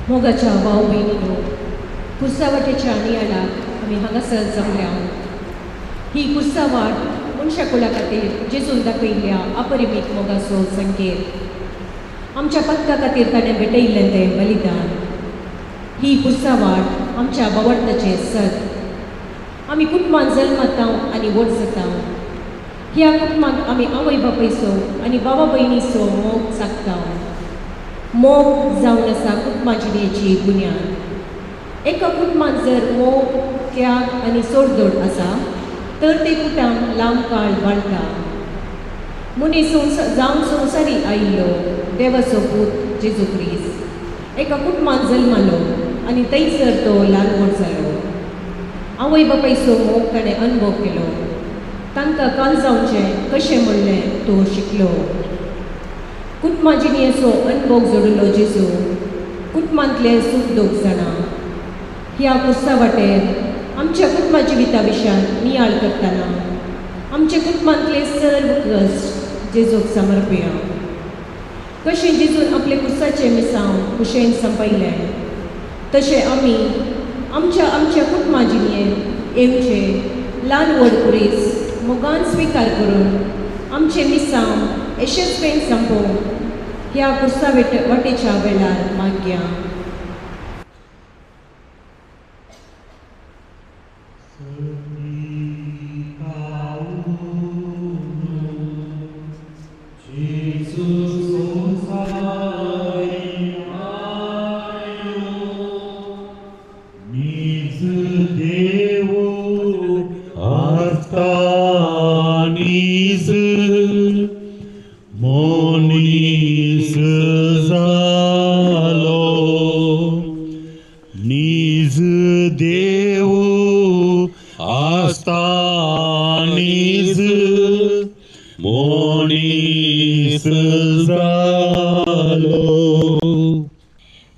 मोगाच्या भाव भयणीनो, कुर्सावाटेच्या नियाळाक आमी हांगासर जमल्या. ही कुर्सावाट मनशा कुळा खातीर जेजून दाखयल्ल्या अपरिमीत मोगाचो संकेत. आमच्या पत्ता खातीर ताणें भेटयल्लें तें बलिदान. ही कुर्सावाट आमच्या बावडताचें सत. आमी कुटुंबान जल्मता आनी व्हड जाता. ह्या कुटुंबांत आमी आवय बापायचो आनी बाबा भयणीचो मोग सागता. मोग जावन आसा कुटुंबा जिणेची बुन्याद. एका कुटुंबांत जर मोग, त्याग आनी सोडदोड आसा तर ते कुटुंब लांब काळ वाळटा. मनीस जावन संवसारी आयिल्लो देवाचो पूत जेजू क्रिस्त एका कुटुंबांत जल्मालो आनी थंयसर तो ल्हान व्हड जालो. आवय बापायचो मोग ताणें अनुभव केलो. तांकां काल जावचें कशें म्हणलें तो शिकलो. कुटुंबा जिणेचो अनुभव जोडिल्लो जेजू कुटुंबांतले सूख दोग जाणां. ह्या कुर्सा वाटेर आमच्या कुटुंबा जिविता विशयान नियाळ करतना आमच्या कुटुंबांतले सर्व कश्ट जेजूक समर्पया. कशें जेजून आपले कुर्साचें मिसांव खुशेन संपयलें तशें आमी आमच्या आमच्या कुटुंबा जिणेंत येवचे ल्हान व्हड कुरीस मोगान स्विकार करून आमचें मिसांव यशस्वीन संपोवंक ह्या कुर्सा वाटेच्या वेळार मागया.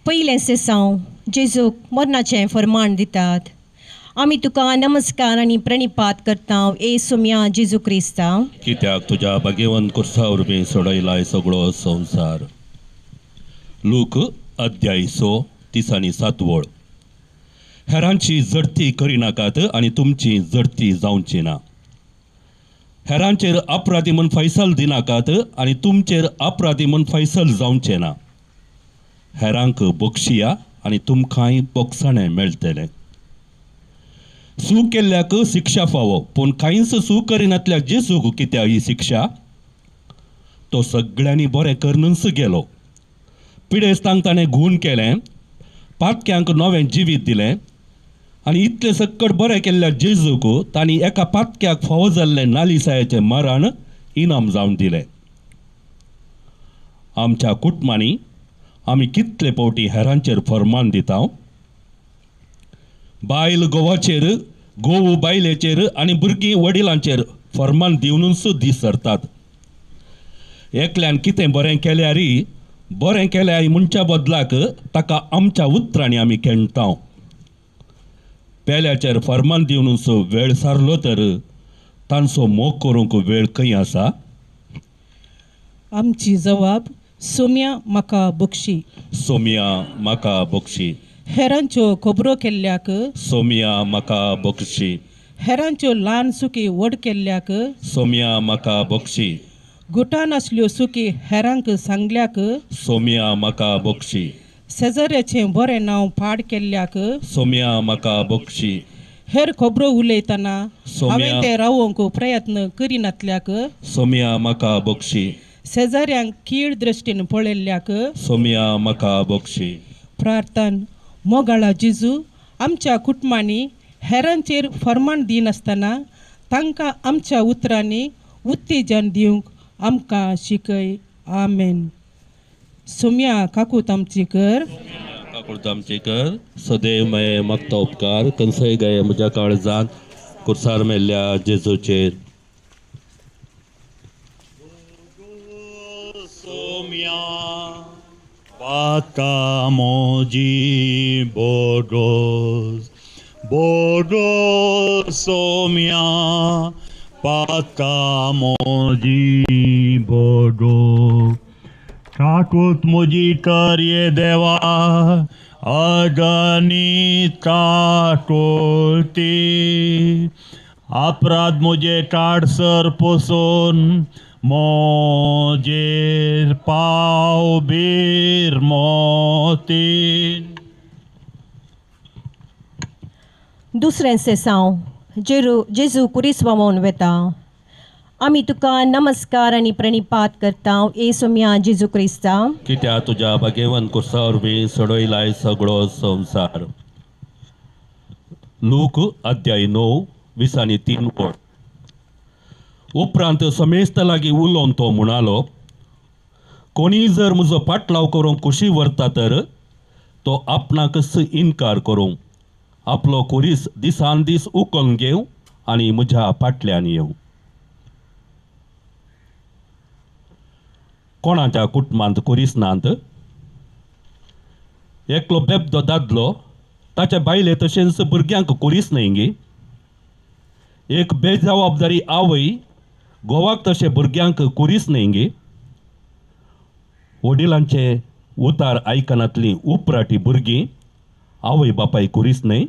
पयलें सेसांव जेजूक मरणाचें फरमाण दितात. आमी तुका नमस्कार आनी प्रणिपात करता ए सोम्या जेजू क्रिस्ता, कित्याक तुज्या भाग्यवंत कुर्सा वरवीं सोडयलाय सगळो संवसार. लूक अध्याय 6 30 आणि 7 वळ. हेरांची जडती करिनाकात आनी तुमची जडती जावची ना. हेरांचेर अपराधी म्हूण फैसल दिनाकात आनी तुमचेर अपराधी म्हूण फैसल जावचें ना. हेरांक बक्षिया आनी तुमकांय बोगसाणें मेळटलें. सू केल्ल्याक शिक्षा फावो, पूण कांयच सू करिनातल्या जेजूक कित्याक ही शिक्षा? तो सगळ्यांनी बरें करूनच गेलो. पिडेस्तांक ताणें गूण केलें, पातक्यांक नवें जिवीत दिलें आनी इतलें सक्कड बरें केल्ल्या जेजूक तांणी एका पातक्याक फावो जाल्लें नालिसायेचें मरण इनाम जावन दिलें. आमच्या कुटुंबांनी आमी कितले फावटी हेरांचेर फरमान दिता. बायल घोवाचेर, घोव बायलेचेर आनी भुरगीं वडिलांचेर फरमान दिवनूच दीस सरतात. एकल्यान कितें बरें केल्यार बरें केल्यार म्हणच्या बदलाक ताका आमच्या उतरांनी आमी खेळटा. पेल्याचेर फरमान दिवनूच वेळ सारलो तर तांचो मोग करूंक वेळ खंय आसा? आमची जवाब सोम्या म्हाका बक्षी. सोम्या म्हाका बक्षी. हेरांच्यो खबरो केल्ल्याक सोम्या म्हाका बक्षी. हेरांच्यो ल्हान सुकी व्हड केल्ल्याक सोम्या म्हाका बक्षी. गुटान आसल्यो सुकी हेरांक सांगल्याक सोम्या म्हाका बक्षी. शेजाऱ्याचें बरें नांव पाड केल्ल्याक सोम्या म्हाका बक्षी. हेर खबरो उलयतना हांवें तें रावोवंक प्रयत्न करिनातल्याक सोम्या म्हाका बक्षी. शेजाऱ्यांक कीळ दृश्टीन पळयल्ल्याक सोम्या म्हाका बक्षी. प्रार्थन. मोगाळा जेजू, आमच्या कुटुंबांनी हेरांचेर फरमान दिनासतना तांकां आमच्या उतरांनी उत्तेजन दिवंक आमकां शिकय. आमेन. सोम्या काकूत आमची कर. काकूत आमची कर. सदैव मये मागता उपकार कंसय गये म्हज्या काळजांत कुर्सार मेल्ल्या जेजूचेर. सोम्या पाता मोजी बोगोस बोगोस सोम्या पाता मोजी बोगोस. काकूत म्हजी कर ये देवा, अगणित काकुळती अपराध मुजे काडसर पोसून मोजेर पाव बीर मोतीन. दुसरें सेसांव जेजू कुरीस वामोवन वेता. आमी तुका नमस्कार आनी प्रणिपात करता ए सोम्या जेजू क्रिस्ता, कित्या तुज्या भाग्यवंत कुर्सा वरवीं सोडयलाय सगळो संवसार. लूक अध्याय 9 20 3 ओळ. उपरांत समेस्त लागीं उलोवन तो म्हणालो, कोणीय जर म्हजो पाटलाव करूंक कुशी व्हरता तर तो आपणाकच इनकार करूं, आपलो कुरीस दिसान दीस उकलून घेवं आनी म्हज्या फाटल्यान येवं. कोणाच्या कुटुंबांत कुरीस नात? एकलो बेबदो दादलो ताच्या बायले तशेंच भुरग्यांक कुरीस न्हय गे? एक बेजबाबदारी आवय घोवाक तशें भुरग्यांक कुरीस न्हय गे? वडिलांचे उतार आयकनातलीं उपराटी भुरगीं आवय बापाय कुरीस न्हय?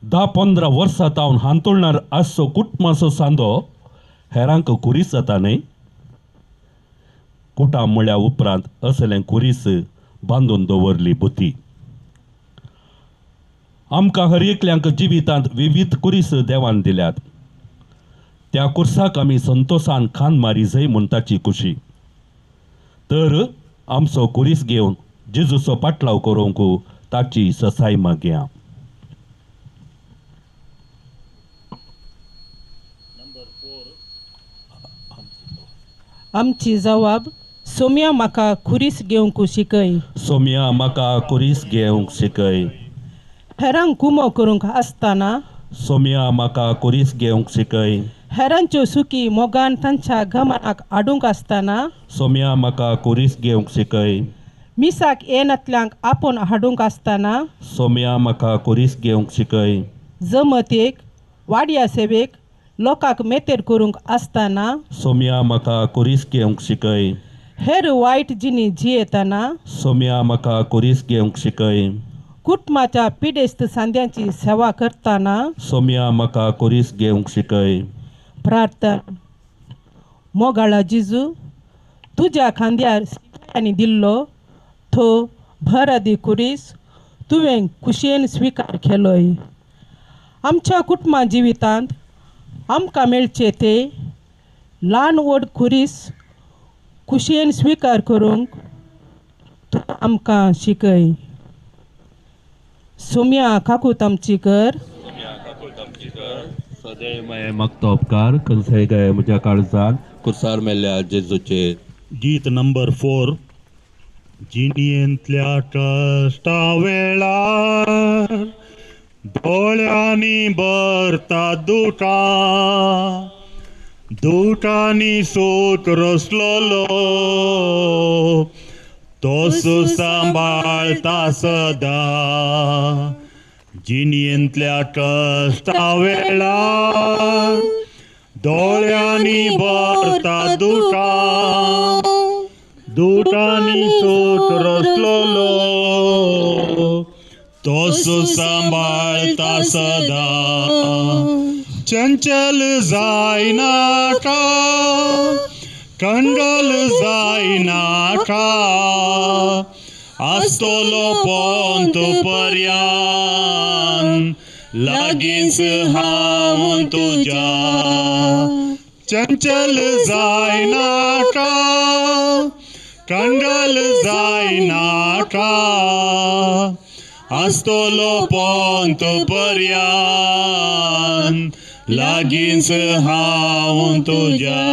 10-15 वर्सां तावन हांतुळणार आसचो कुटुंबाचो सांदो हेरांक कुरीस जाता न्हय? कुटां म्हळ्या उपरांत असलें कुरीस बांदून दवरली बुती. आमकां हर एकल्यांक जिवितांत विविध कुरीस देवान दिल्यात. त्या कुर्साक आमी संतोशान खान मारी जय म्हूण ताची खुशी. तर आमचो कुरीस घेवन जेजूचो पाटलाव करूंक ताची ससाय मागया. आमची जवाब सोम्या म्हाका खुरीस घेवंक शिकय. सोम्या म्हाका खुरीस घेवंक शिकय. हेरांक कुमो करूंक आसतना सोम्या म्हाका खुरीस घेवंक शिकय. हेरांच्यो सुखी मोगान तांच्या गमनाक हाडूंक आसतना सोम्या म्हाका खुरीस घेवंक शिकय. मिसाक येनातल्यांक आपोवन हाडूंक आसतना सोम्या म्हाका खुरीस घेवंक शिकय. जमतेक वाड्या सेवेक लोकांक मेतेर करूंक आसतना सोम्या म्हाका खुरीस घेवंक शिकय. हेर वायट जिणी जियेतना सोम्या म्हाका खुरीस घेवंक शिकय. कुटुंबाच्या पिडेस्त सांद्यांची सेवा करतना सोम्या म्हाका खुरीस घेवंक शिकय. प्रार्थना. मोगाळा जिजू, तुज्या खांद्यार शिपायांनी दिल्लो तो भरादी खुरीस तुवें खुशयेन स्विकार केलोय. आमच्या कुटुंबा जिवितांत आमकां मेळचे ते ल्हान व्हड खुरीस खुशयेन स्विकार करूंक तूं आमकां शिकय. सोम्या काकूत आमची कर. सदैव मागतो उपकार खंयचेय गाय म्हज्या काळजान कुर्सार मेल्ल्या जेजूचे. गीत नंबर 4. जिणेंतल्या कश्टा वेळार दोळ्यांनी भरता दुकां, दुकांनी सूत रसलोलो तो सांबाळता सदां. जिणेंतल्या कश्टा वेळार दोळ्यांनी भरता दुकां, दुकांनी सूत रसलोलो तो सांबाळता सदां. चंचल जायनाका, कंगल जायनाका, आसतलो पोंत पर्यान लागींच हांव तुज्या. चंचल जायनाका, कंगल जायनाका, आसतलो पोंत पर्यान लागींच हांव तुज्या.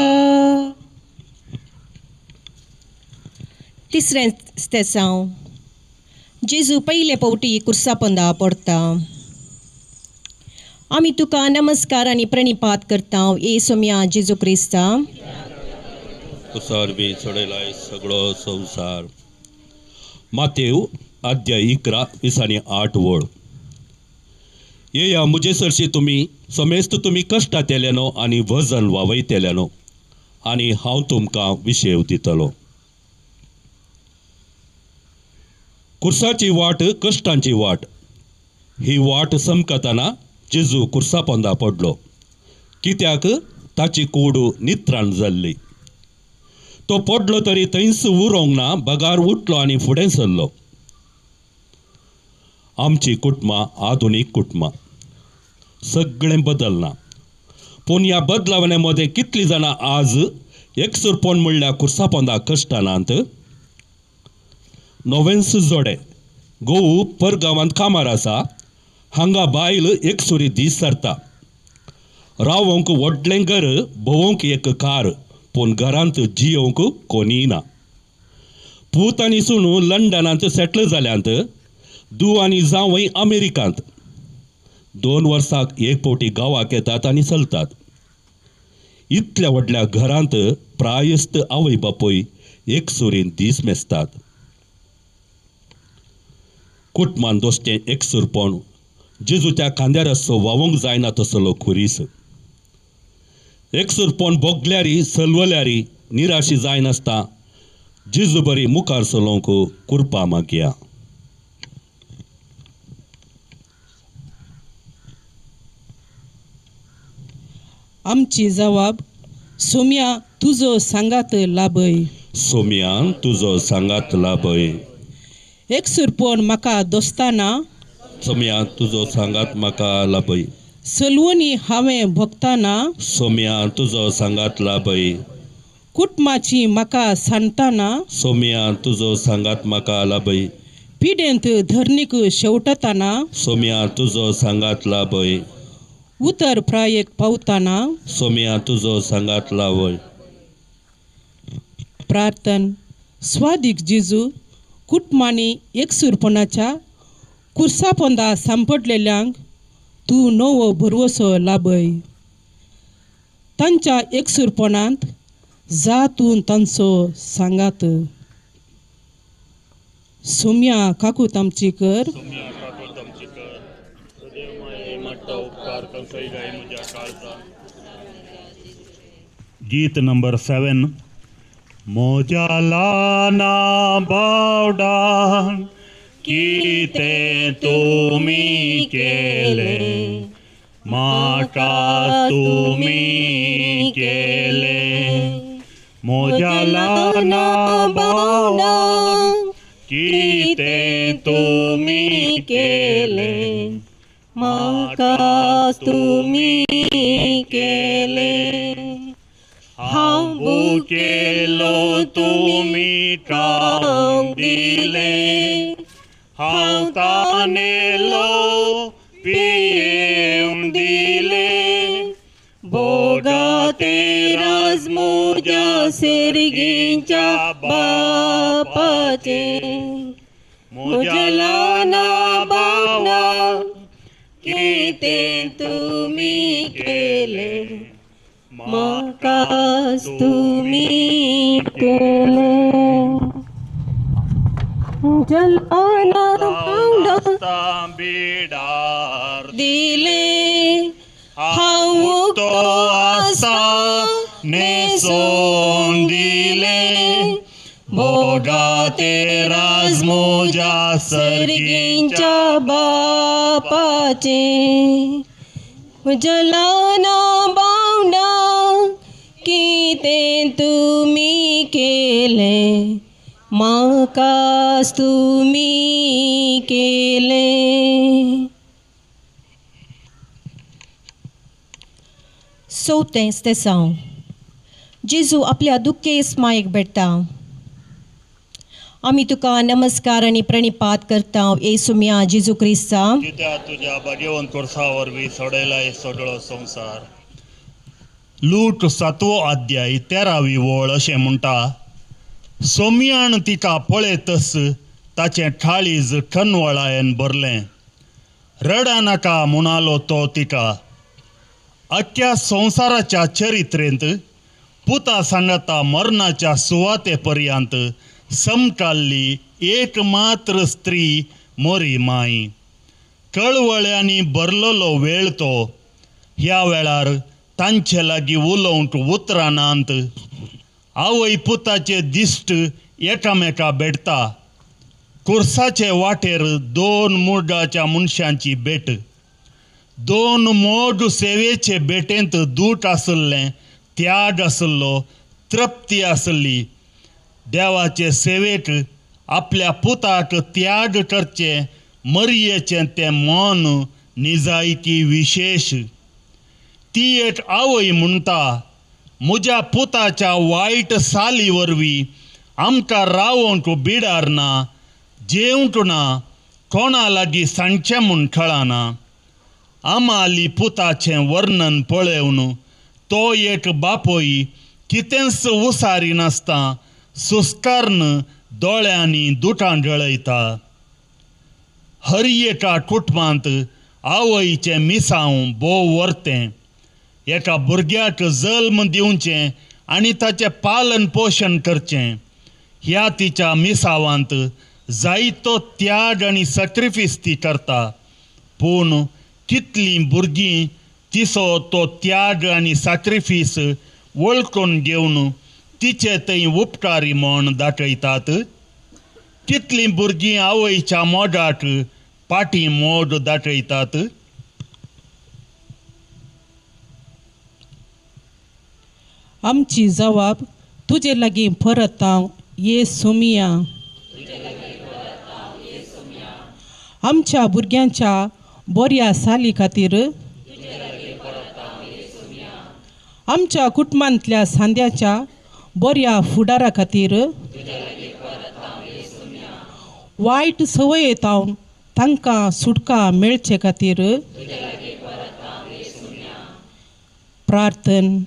तिसरें स्तेसांव जेजू पयले फावटी कुर्सा पोंदा पडता. आमी तुका नमस्कार आनी प्रणिपात करता ए सोम्या जेजू क्रिस्ता. कुर्सार बी सोडयलाय सगळो संवसार. मातेव अध्याय 11 20 8 वळ. येया म्हजे सरशी तुमी समेस्त तुमी कश्टांतल्यानो आनी वजन वावयतल्यानो आनी हांव तुमकां विशेव दितलो. कुर्साची वाट कश्टांची वाट. ही वाट समकतना जेजू कुर्सा पोंदा पडलो, कित्याक ताची कूड नित्राण जाल्ली. तो पडलो तरी थंयच उरोंक ना, बगार उठलो आनी फुडें सरलो. आमची कुटुंबां आधुनीक कुटुंबां, सगळें बदलना. पूण ह्या बदलावण्या मदें कितलीं जाणां आज एकसुरपण म्हणल्यार कुर्सा पोंदा कश्टानात. नवेंच जोडे गोवू परगांवांत कामार आसा, हांगा बायल एकसुरी दीस सरता. रावोंक व्हडलें घर, भोंवंक एक कार, पूण घरांत जियोवंक कोणीय ना. पूत आनी सुनू लंडनांत सेटल जाल्यांत, धूव आनी जांवय अमेरिकांत. 2 वर्साक एक फावटी गांवाक येतात आनी चलतात. इतल्या व्हडल्या घरांत प्रायस्त आवय बापूय एकसुरीन दीस मेजतात. कुटमान दोस्तें एकसुरपण जेजूच्या खांद्यार आसचो व्हांवूंक जायना तसलो खुरीस. एकसुरपण भोगल्यारी सलवल्यारी निराशी जायनासता जेजू बरी मुखार चलोवंक कुरपा मागया. आमची जवाब सोम्या तुजो सांगात लाभय. सोम्या तुजो सांगात लाभय. एकसुरपण म्हाका दोस्ताना. सोम्या तुजो सांगात म्हाका लाभय. सलवणी हांवें भोगताना. सोम्या तुजो सांगात लाभय. कुटुंबाची म्हाका सांडताना. सोम्या तुजो सांगात म्हाका लाभय. पिडेंत धरणीक शेवटताना. सोम्या तुजो सांगात लाभय. उतर प्रायेक पावताना. सोम्या तुजो सांगात लाभय. प्रार्थन. स्वादीक जेजू, कुटुंबांनी एकसुरपणाच्या कुर्सापोंदा सांपडलेल्यांक तूं नवो भरवसो लाभय. तांच्या एकसुरपणांत जा तूं तांचो सांगात. सोम्या काकूत आमची कर. गीत नंबर 7. मोजा लाना बावडा कितें तुमी केलें, म्हाका तुमी केलें. मोजा लाना बावडा कितें तुमी केलें, म्हाका तुमी केलें. हांव भुकेलो तुमी खावंक दिलें, हांव तानेलो पियेवंक दिलें. भोगाते राज म्हज्या सेर्गींच्या बापाचें. म्हज्या ल्हाना भावना कितें तुमी केलें, म्हाकाच तुमी केलें. जलाना भावना बिडार दिलें, हांव उक्तो आसा न्हेसोवन दिलें. भोगाते राज म्हज्या सर्गींच्या बापाचें. म्हज्या ल्हाना भावना कितें तुमी केलें, म्हाकाच तुमी केलें. चवथें स्तेसांव. जेजू आपल्या दुख्खेस मायेक भेटता. आमी तुका नमस्कार आनी प्रणिपात करता येसुम्या जेजू क्रिस्ता, कित्याक तुज्या भाग्यवंत कोर्सा वरवीं सोडयला सगळो संवसार. लूक 7वो अध्याय 13वी वळ अशें म्हणटा, सोम्यान तिका पळयतच ताचें काळीज खनवळायेन भरलें. रडा नाका म्हणालो तो तिका. अख्ख्या संवसाराच्या चरित्रेंत पुता सांगाता मरणाच्या सुवाते पर्यंत समकाल्ली एक मात्र स्त्री मोरी माई. कळवळ्यांनी भरलेलो वेळ तो. ह्या वेळार तांचे लागीं उलोवंक उतरां नात. आवय पुताचे दिश्ट एकामेका भेटता. कुर्साचे वाटेर दोन मुर्डाच्या मनशांची भेट. दोन मोड सेवेचे भेटेंत दूट आसलें, त्याग आसलो, तृप्ती आसली. देवाचे सेवेक आपल्या पुताक त्याग करचें मरयेचें तें मन निजायकी विशेश. ती एक आवय म्हणटा, म्हज्या पुताच्या वायट साली वरवीं आमकां रावंक बिडार ना, जेवंक ना, कोणा लागीं सांगचें म्हूण कळना. आमाली पुताचें वर्णन पळोवन तो एक बापूय कितेंच उसारिनासतना सुस्कारून दोळ्यांनी दुकां गळयता. हर एका कुटुंबांत आवयचें मिसांव भोव वर्तें. एका भुरग्याक जल्म दिवचें आनी ताचें पालन पोशण करचें ह्या तिच्या मिसावांत जायतो त्याग आनी सॅक्रिफीस ती करता. पूण कितलीं भुरगीं तिचो तो त्याग आनी सॅक्रिफीस वळखून घेवन तिचे थंय उपकारी म्हूण दाखयतात. कितलीं भुरगीं आवयच्या मोगाक पाटी मोग दाखयतात. आमची जवाब तुजे लागीं परत हांव ये सोमिया. आमच्या भुरग्यांच्या बऱ्या साली खातीर, आमच्या कुटुंबांतल्या सांद्याच्या बऱ्या फुडारा खातीर, वायट संवयेंत हांव तांकां सुटका मेळचे खातीर प्रार्थन.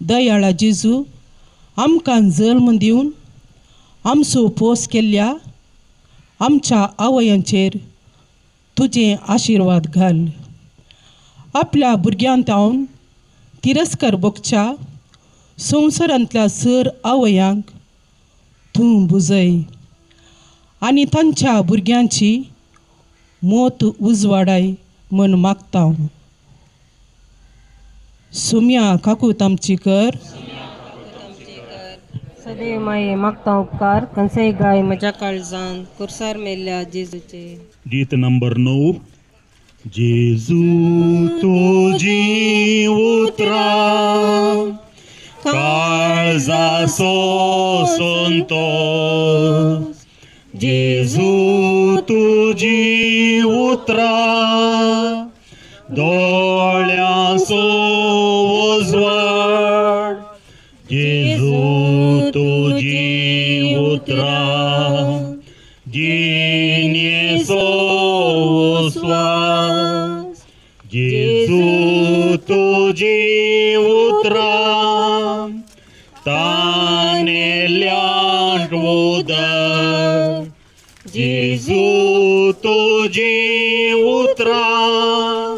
दयाळा जेजू, आमकां जल्म दिवन आमचो पोस केल्ल्या आमच्या आवयांचेर तुजें आशिर्वाद घाल. आपल्या भुरग्यांत हांव तिरस्कार भोगच्या संवसारांतल्या सर आवयांक तूं बुजय आनी तांच्या भुरग्यांची मोत उजवाडाय म्हूण मागता. सुम्या काकूत आमची कर. सदैव माये मागता उपकार खंयचेय गाय म्हज्या काळजान कुर्सार मेल्ल्या जेजूचे. गीत नंबर 9. जेजू तुजी उतरां काळजाचो संतोष. जेजू तुजी उतरां दोळ्यांचो उजवाड. जेजू तुजी उतरां जिणेचो उस्वास. जेजू तुजी उतरां तानेल्यांक उदक. जेजू तुजी उतरां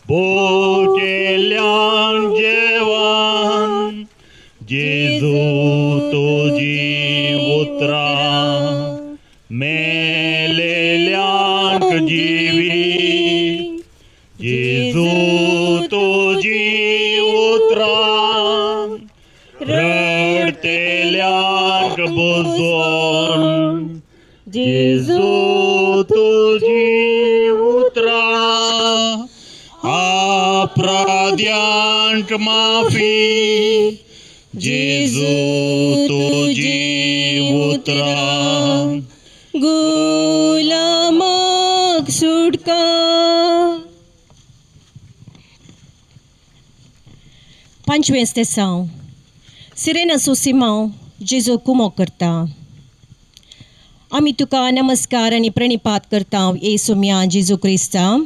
भुकेल्यांक जेवण. जेजू तुजी उतरां मेलेल्यांक जिवीत. जेजू तुजी उतरां रडतेल्यांक बुजोवन. जेजू तुजी उतरां अपराध्यांक माफी. जेजू तुजी उतरां गुलामाक सुटका. पंचवें तेसांव सिरेनासो सिमांव जेजू कुमोक करता. आमी तुका नमस्कार आनी प्रणिपात करता ये सोम्या जेजू क्रिस्ता.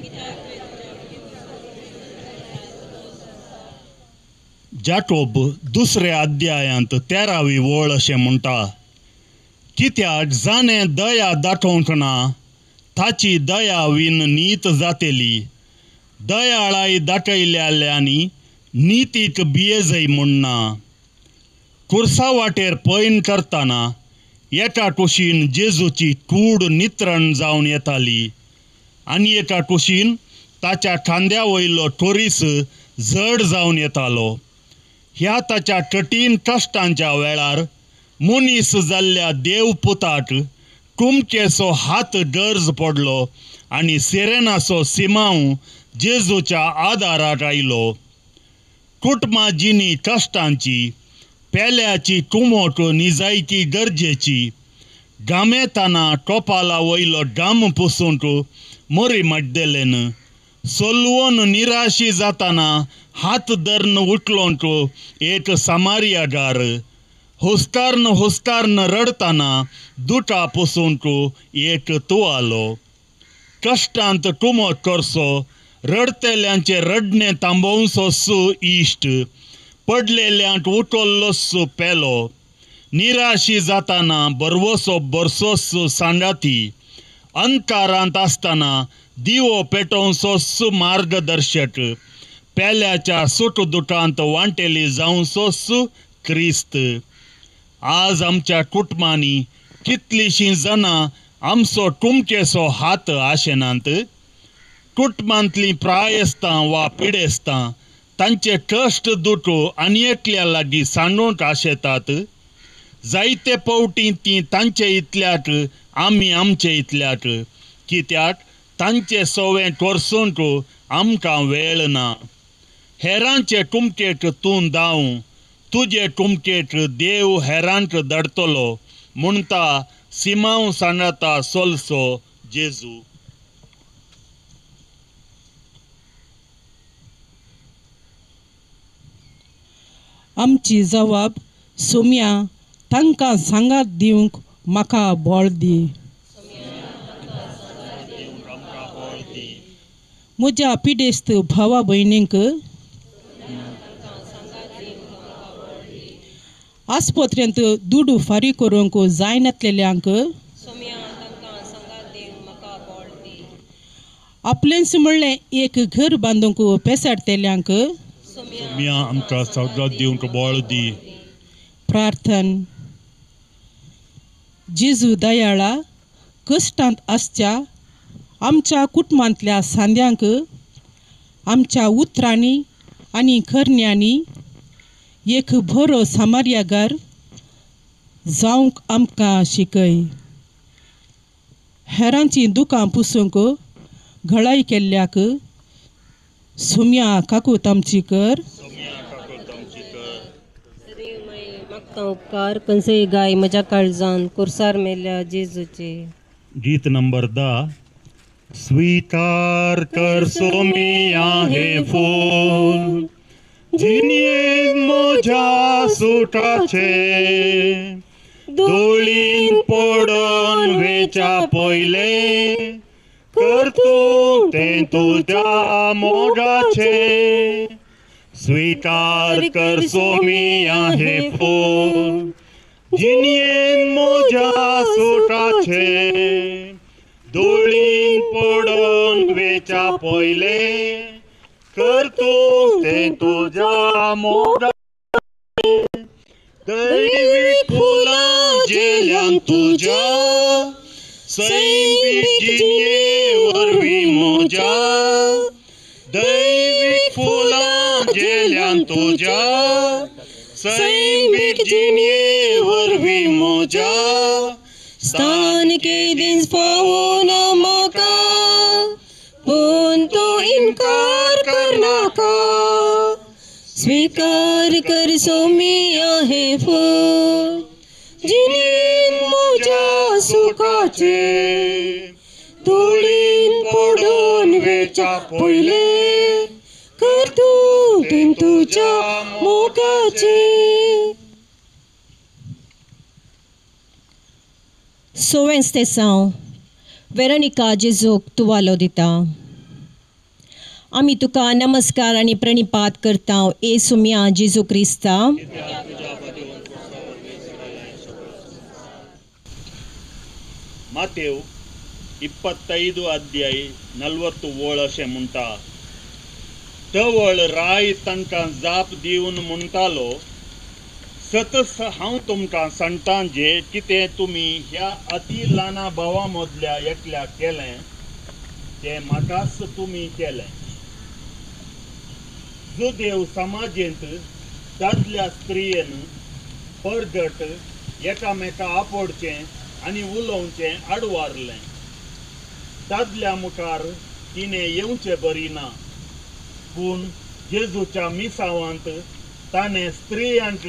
जाकोब दुसऱ्या अध्यायांत 13वी वळ अशें म्हणटा, कित्याक जाणें दया दाखोवंक ना ताची दया विन नीत जातली. दयाळाय दाखयल्यांनी नितीक बियेजय म्हूण ना. कुर्सा वाटेर पयण करतना एका कुशीन जेजूची कूड नित्रण जावन येताली आनी एका कुशीन ताच्या खांद्या वयलो कोरीस जड जावन येतालो. ह्या ताच्या कठीण कश्टांच्या वेळार मनीस जाल्ल्या देव पुताक कुमकेचो हात गरज पडलो आनी सिरेनाचो सिमांव जेजूच्या आदाराक आयलो. कुटुंबा जिणी कश्टांची, पेल्याची कुमोट निजायकी गरजेची, गामेताना कपाला वयलो गाम पुसूंक मरी मड्डेलेन, सोलवून निराशी जाताना हात धरून उठलोंक एक सामारियागार, हुस्तार्न हुस्तार्न रडताना दुटा पुसूंक एक तुवालो. कश्टांत कुमोट करचो, रडतेल्यांचें रडणें थांबोवचो सु इश्ट, पडलेल्यांक उठल्लो सु पेलो, निराशी जाताना बरवसो बरसोस सांगाती, अंकारांत आसतना दिवो पेटोवचो सु मार्गदर्शक, पेल्याच्या सुख दुखांत वांटेली जावचो सु क्रिस्त. आज आमच्या कुटुंबांनी कितलींशीं जाणां आमचो कुमकेचो हात आशेनात. कुटुंबांतलीं प्रायस्तां वा पिडेस्तां तांचे कश्ट दुख आनी एकल्या लागीं सांडूंक आशेतात. जायते पावटी तीं तांचे इतल्याक आमी आमचे इतल्याक, कित्याक तांचे सवें करसूंक आमकां वेळ ना. हेरांचे कुमकेक तूं धांव, तुजे कुमकेक देव हेरांक धाडटलो म्हणटा सिमांव सांगाता सोलसो जेजू. आमची जवाब सोम्या तांकां सांगात दिवंक म्हाका बळ दी. म्हज्या पिडेस्त भावा भयणींक आस्पत्रेंत दुडू फारीक करूंक जायनातलेल्यांक आपलेंच म्हणलें एक घर बांदूंक पेसाडटेल्यांक आमकां सांगात दिवंक बळ दी. प्रार्थन. जेजू दयाळा, कश्टांत आसच्या आमच्या कुटुंबांतल्या सांद्यांक आमच्या उतरांनी आनी करण्यांनी एक बरो सामार्यागार जावंक आमकां शिकय. हेरांचीं दुकां पुसूंक घळाय केल्ल्याक सोम्या काकूत आमची कर. उपकार कंसय गाय म्हज्या काळजान कुर्सार मेल्या जेजूचे. गीत नंबर 10. स्वीकार कर सोमिया हे फूल, जिन्ये म्हज्या सुखाचे, धुळीन पडून वेच्या पयले कर तूं तें तुज्या मोगाचे. स्वीकार कर सोमिया हे फूल, जिन्येन म्हज्या सुखाचे, धुळीन पडून वेच्या पयले कर तूं तें तुज्या मोगाचे. दैवीक फुलां जेल्यान तुज्या सैमीक जिणये वरवीं म्हज्या, दैवीक फुलां जेल्यान तुज्या सैमीक जिणये वरवीं म्हज्या, स्थान केदींच पावना म्हाका पूण तूं इनकार करनाका. स्वीकार कर सोमिया हे फूल, जिणेन म्हज्या सुखाचे, धुळीन पडून वेच्या पयले कर तूं तें तुज्या मोगाचे. सोवेंच तें साव वेरोनिका जेजूक तुवालो दिता. आमी तुका नमस्कार आनी प्रणिपात करता ए सुम्या जेजू क्रिस्ता. मातेव 25 अध्याय 40 वळ अशें म्हणटा. तवळ राय तांकां जाप दिवन म्हणटालो, सतस हांव तुमकां सांगता जे कितें तुमी ह्या अती ल्हाना भावां मदल्या एकल्याक केलें तें म्हाकाच तुमी केलें. जुदेव समाजेंत दादल्या स्त्रियेन परगट एकामेका आपोडचें आनी उलोवचें आडवारलें. दादल्या मुखार तिणें येवचें बरी ना, पूण जेजूच्या मिसावांत ताणें स्त्रियांक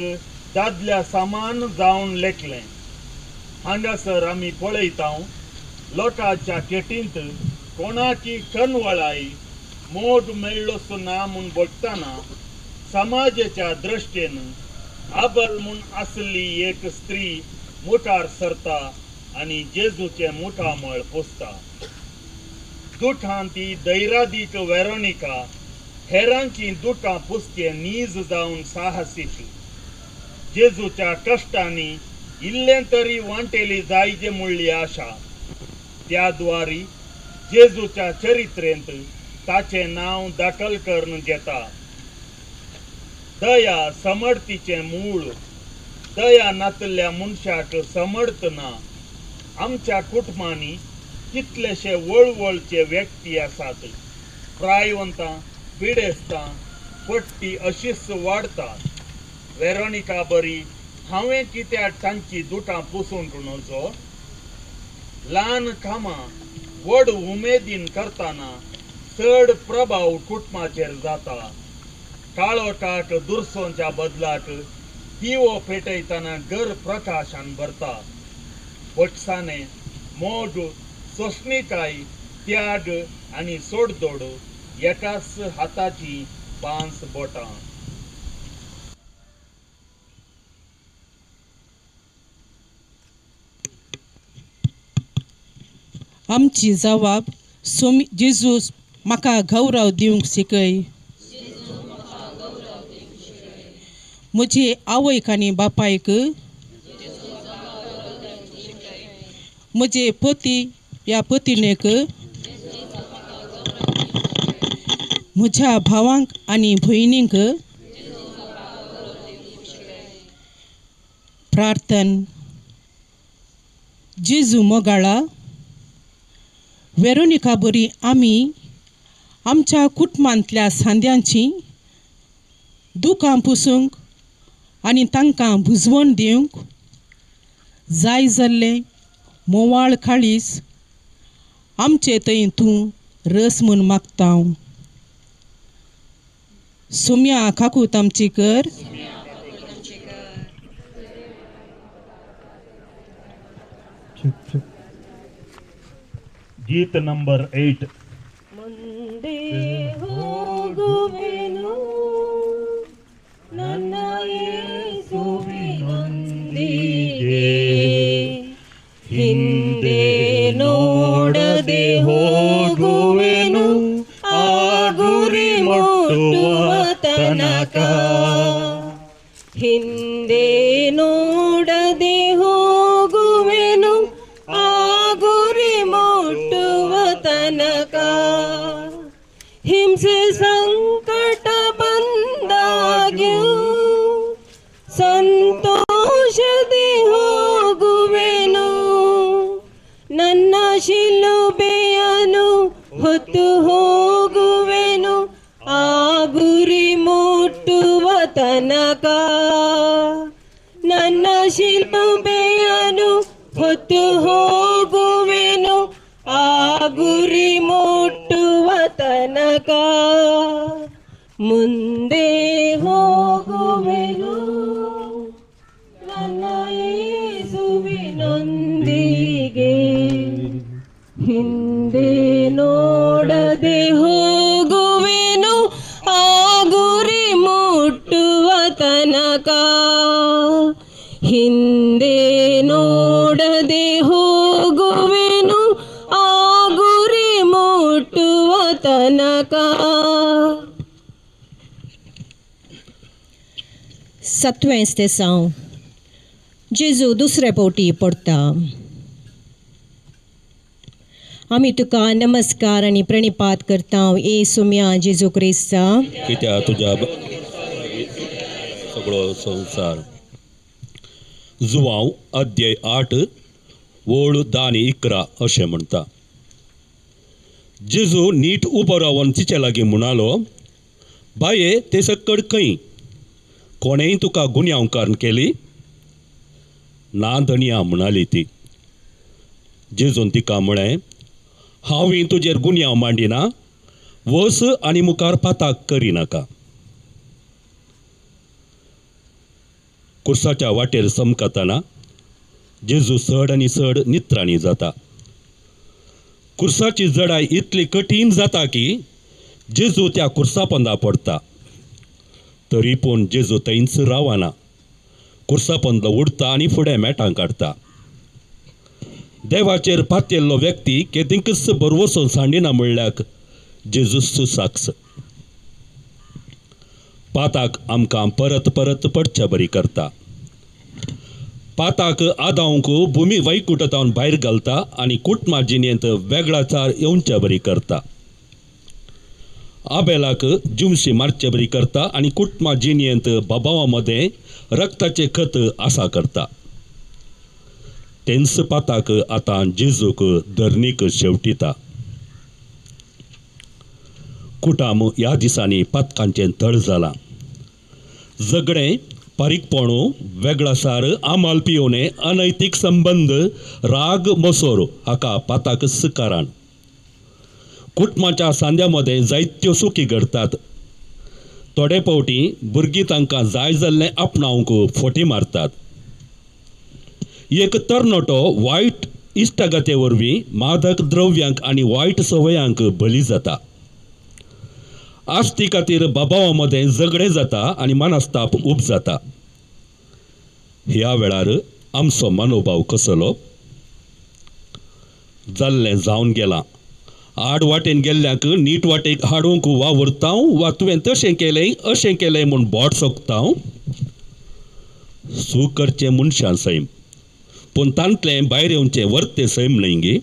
दादल्या समान जावन लेखलें. हांगासर आमी पळयता लोकांच्या केटींत कोणाकी कनवळाय मोग मेळ्ळोसो ना म्हूण भोगतना समाजाच्या दृश्टीन आबल म्हूण आसली एक स्त्री मुखार सरता आनी जेजूचें मुखामळ पुसता. दुखां ती दैरादीक वेरोनिका हेरांची दुखां पुसचे नीज जावन साहसीक जेजूच्या कश्टांनी इल्लें तरी वांटेली जायजे म्हणली आशा. त्या द्वारी जेजूच्या चरित्रेंत ताचें नांव दाखल करून घेता. दया समर्थीचें मूळ. दया नातल्या मनशाक समर्थ ना. आमच्या कुटुंबांनी कितलेशे वळवळचे व्यक्ती आसात. प्रायवंतां पिडेस्तां पट्टी अशीच वाडटा. वेरोनिका बरी हांवें कित्याक तांची दुकां पुसूंक नजो? ल्हान कामां व्हड उमेदीन करतना चड प्रभाव कुटुंबाचेर जाता. काळो काक दुरसोंच्या बदलाक दिवो पेटयतना घर प्रकाशान भरता. भटसाणे मोग सोंसणीकाय त्याग आनी सोडदोड एकाच हाताची 5 बोटां. आमची जवाब सोमी जेजूस म्हाका गौरव दिवंक शिकय. म्हजे आवयक आनी बापायक, म्हजे पती या पतिणेक, म्हज्या भावांक आनी भयणींक. प्रार्थन. जेजू मोगाळा, वेरोनिका बरी आमी आमच्या कुटुंबांतल्या सांद्यांची दुकां पुसूंक आनी तांकां भुजवण दिवंक जाय जाल्लें मोवाळ काळीज आमचे थंय तूं रस म्हूण मागता. सुम्या काकूत आमची कर. गीत नंबर 8. ಮುಂದೆ ಹೋಗುವೆನು ನನ್ನ ಯೇಸುವಿನೊಂದಿಗೆ, ಹಿಂದೆ ನೋಡದೆ ಹೋಗುವೆನು ಆ ಗುರಿ ಮುಟ್ಟುವ ತನಕ. ಹಿಂದೆ ನೋಡದೆ ಹೋಗುವೆನು ಆ ಗುರಿ ಮುಟ್ಟುವ ತನಕ. ಹಿಂಸೆ ಸಂಕಟ ಬಂದಾಗ್ಯೂ ಸಂತೋಷದಿ ಹೋಗುವೆನು, ನನ್ನ ಶಿಲುಬೆಯನ್ನು ಹೊತ್ತು ಹೋಗುವೆನು ಆ ಗುರಿ ಮುಟ್ಟುವ ತನಕ. ನನ್ನ ಶಿಲುಬೆಯನ್ನು ಹೊತ್ತು ಹೋಗುವೆನು ಆ ಗುರಿ ಮುಟ್ಟುವ ತನಕ. ಮುಂದೆ ಹೋಗುವೆನು ನನ್ನ ಯೇಸುವಿನೊಂದಿಗೆ, ಹಿಂದೆ ನೋಡದೆ ಹೋಗುವೆನು ಆ ಗುರಿ ಮುಟ್ಟುವ ತನಕ. ಹಿಂದೆ ನೋಡದೆ ಹೋಗುವೆನು ಆ ಗುರಿ ಮುಟ್ಟುವ ತನಕ. 7वें स्तेसांव. जेजू दुसरे फावटी पडता. आमी तुका नमस्कार आनी प्रणिपात करता ए सुम्या जेजू क्रिस्ता, कित्याक तुज्या सगळो संवसार. जुवांव अध्याय 8 ओळ 10 आनी 11 अशें म्हणटा. जेजू नीट उबो रावन तिचे लागीं म्हणालो, बाये ते सकड खंय? कोणेंय तुका गुन्यांवकार केली? ना धनया म्हणाली ती. जेजून तिका म्हळें, हांव तुजेर गुन्यांव मांडिना, वस आनी मुखार पाताक करिनाका. कुर्साच्या वाटेर समकतना जेजू चड आनी चड नित्राणी जाता. कुर्साची जडाय इतली कठीण जाता की जेजू त्या कुर्सा पंदा पडटा. तरी पूण जेजू थंयच रावना, कुर्सा पंदलो उडता आनी फुडें मेटां काडटा. देवाचेर पातयेल्लो व्यक्ती केदिंकच बरवसून सांडिना म्हणल्याक जेजूस साक्ष. पाताक आमकां परत परत पडचे बरी करता. पाताक आदावंक भुमी वैकुटतावन भायर घालता आनी कुटमा जिणेंत वेगळाचार येवचे बरी करता. आबेलाक जुमशी मारचे बरी करता आनी कुटमा जिणेंत बाबावा मदें रक्ताचें खत आसा करता. तेंच पाताक आतां जेजूक धरणीक शेवटिता. कुटाम ह्या दिसांनी पातकांचें थळ जालां. झगडें, बारीकपणू, वेगळासार, आमाल पियोने, अनैतीक संबंद, राग, मसोर हाका पाताकच कारण. कुटुंबाच्या सांद्या मदें जायत्यो चुकी घडटात. थोडे फावटी भुरगीं तांकां जाय जाल्लें आपणावंक फोटी मारतात. एक तरणाटो वायट इश्टागते वरवीं मादक द्रव्यांक आनी वायट संवयांक बली जाता. आस्ती खातीर बाबावा मदें झगडें जाता आनी मनस्ताप उब जाता. ह्या वेळार आमचो मनोभाव कसलो? जाल्लें जावन गेलां. आड वाटेन गेल्ल्यांक नीट वाटेक हाडूंक वावुरता वा तुवें तशें केलें अशें केलें म्हूण बोट सोकता. चूक करचें मनशान सैम, पूण तांतलें भायर येवचें वर्तें सैम न्हय गे.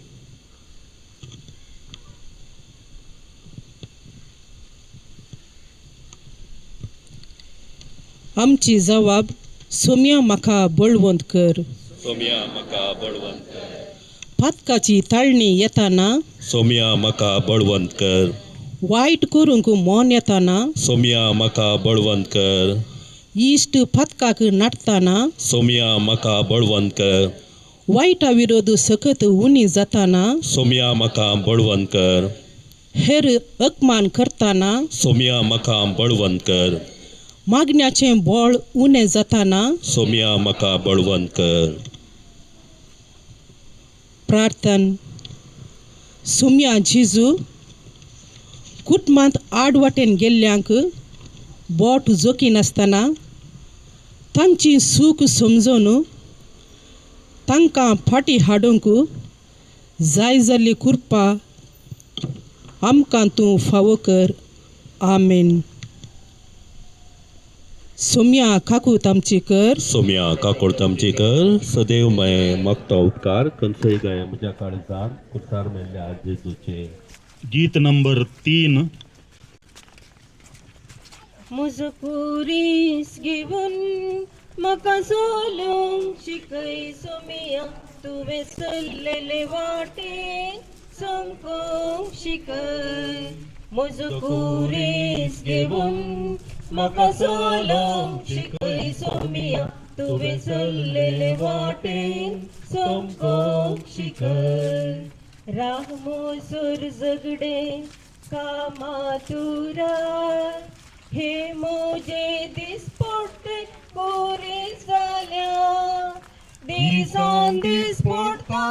आमची जवाब सोम्या म्हाका बळवंत कर. सोम्या म्हाका बळवंत कर. पातकाची ताळणी येताना सोम्या म्हाका बळवंत कर. वायट करूंक मन येताना सोम्या म्हाका बळवंत कर. इश्ट पातकाक नाटताना सोम्या म्हाका बळवंत कर. वायटा विरोध सकत उणी जाताना सोम्या म्हाका बळवंत कर. हेर अपमान करताना सोम्या म्हाका बळवंत कर. मागण्याचें बळ उणें जाताना सोम्या म्हाका बळवंत कर. प्रार्थन. सोम्या जेजू, कुटुंबांत आड वाटेन गेल्ल्यांक बोट जोखिनासतना तांची सूख समजून तांकां फाटीं हाडूंक जाय जाल्ली कृपा आमकां तूं फावो कर. आमेन. सोम्या काकूत आमची कर. सोम्या काकूत आमची कर. सदैव मय मागता उपकार खंयचेय गाय म्हज्या काळजान कुर्सार मेल्ल्या जेजूचे. गीत नंबर 3. म्हजो कुरीस घेवन म्हाका चलूंक शिकय सोम्या, तुवें चल्लेले वाटेन चमकोंक शिकय. म्हजो कुरीस घेवन म्हाका चलूंक शिकय सोम्या, तुवें चल्लेले वाटेन चमकोंक शिकय. राह मोजोर झगडे कामातुरा, हे म्हजे दिसपट्टे कुरीस जाल्या. दिसान दीस पडटा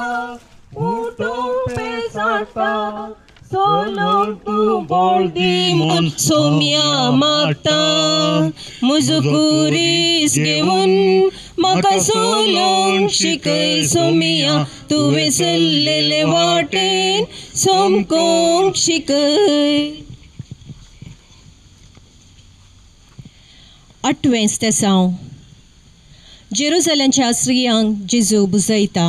उठूंक पेजाडटा, चलूंक तूं बळ दी म्हूण सोम्या मागता. म्हजो कुरीस घेवन म्हाका चलूंक शिकय सोम्या, तुवें चल्लेले वाटेन चमकोंक शिकय. आठवें स्तेसांव. जेरुजलेमच्या स्त्रियांक जेजू बुजयता.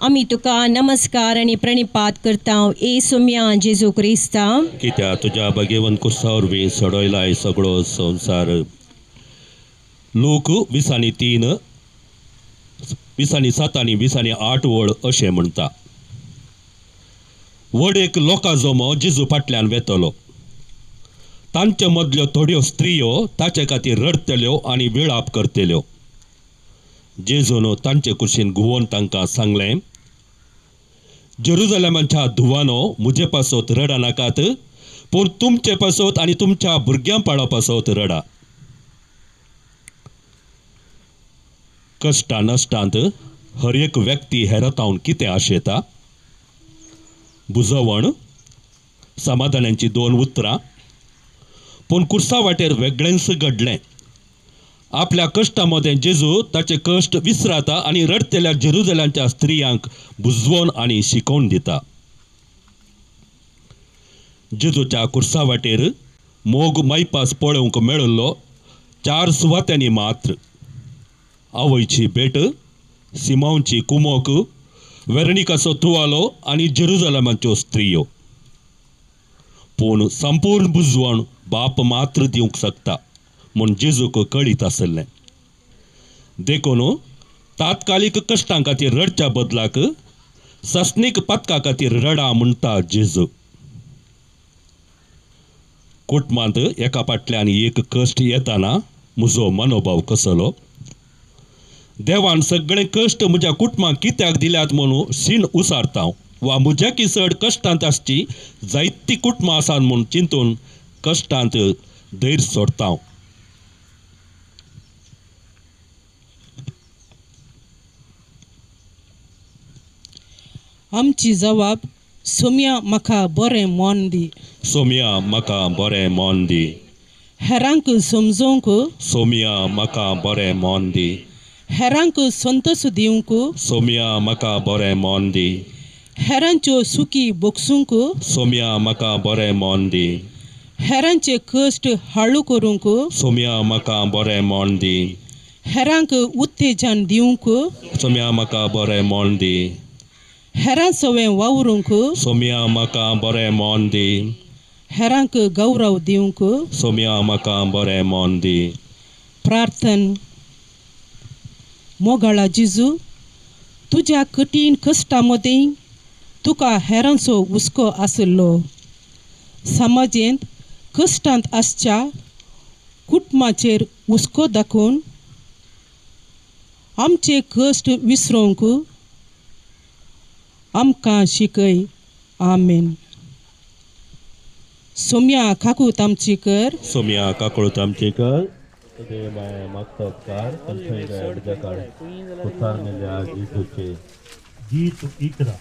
आमी तुका नमस्कार आनी प्रणिपात करता ए सोम्या जेजू क्रिस्ता, कित्याक तुज्या भगेवन कुर्सा वरवीं सोडयलाय सगळो संवसार. लोक 20:3, 20:7 आनी 20:8 वळ अशें म्हणटा. व्हड एक लोकां जमो जेजू फाटल्यान वेतलो. तांचे मदल्यो थोड्यो स्त्रियो ताचे खातीर रडटल्यो आनी विळाप करतल्यो. जेजून तांचे कुशीन घुंवोन तांकां सांगलें, जेरुजलेमाच्या धुवानो म्हजे पासत रडा नाकात, पूण तुमचे पासत आनी तुमच्या भुरग्यां पाळा पासत रडा। कश्टा नश्टांत हर एक व्यक्ती हेरतावन कितें आशेता? बुजवण, समाधानांची दोन उतरां। पूण कुर्सा वाटेर वेगळेंच घडलें। आपल्या कश्टा मदें जेजू ताचे कश्ट विसराता आनी रडतेल्या जेरुजलेमाच्या स्त्रियांक बुजवोन आनी शिकोवन दिता। जेजूच्या कुर्सा वाटेर मोग मायपास पळोवंक मेळिल्लो 4 सुवात्यांनी मात्र। आवयची भेट, सिमांवची कुमोक, वेरणिकाचो तुवालो आनी जेरुजलेमाच्यो स्त्रियो। पूण संपूर्ण बुजवण बाप मात्र दिवंक शकता म्हूण जेजूक कळीत आसलें। देखून तात्कालीक कश्टां खातीर रडच्या बदलाक सस्नीक पदका खातीर रडा म्हणटा जेजू। कुटुंबांत एका फाटल्यान एक कश्ट येताना म्हजो मनोभाव कसलो? देवान सगळे कश्ट म्हज्या कुटुंबाक कित्याक दिल्यात म्हणून शीण उसारता वा म्हज्याकी चड कश्टांत आसची जायतीं कुटुंबां आसात म्हूण चिंतून कश्टांत धैर्य सोडता। आमची जवाब, सोम्या म्हाका बरें मन दी। सोम्या म्हाका बरें मन दी। हेरांक समजोवंक, सोम्या म्हाका बरें मन दी। हेरांक संतोष दिवंक, सोम्या म्हाका बरें मन दी। हेरांच्यो सुखी बोगसूंक, सोम्या म्हाका बरें मन दी। हेरांचे कश्ट हाळू करूंक, सोम्या म्हाका बरें मन दी। हेरांक उत्तेजन दिवंक, सोम्या म्हाका बरें मन दी। हेरां सवें वावरूंक, सोम्या म्हाका बरें मन दी। हेरांक गौरव दिवंक, सोम्या म्हाका बरें मन दी। प्रार्थन। मोगाळा जेजू, तुज्या कठीण कश्टां मदीं तुका हेरांचो हुस्को आशिल्लो। समाजेंत कश्टांत आसच्या कुटुंबाचेर हुस्को दाखोवन आमचे कश्ट विसरोवंक आमकां शिकय। आमेन। सोम्या काकूत आमची कर। सोम्या काकूत आमची कर। गीत 11।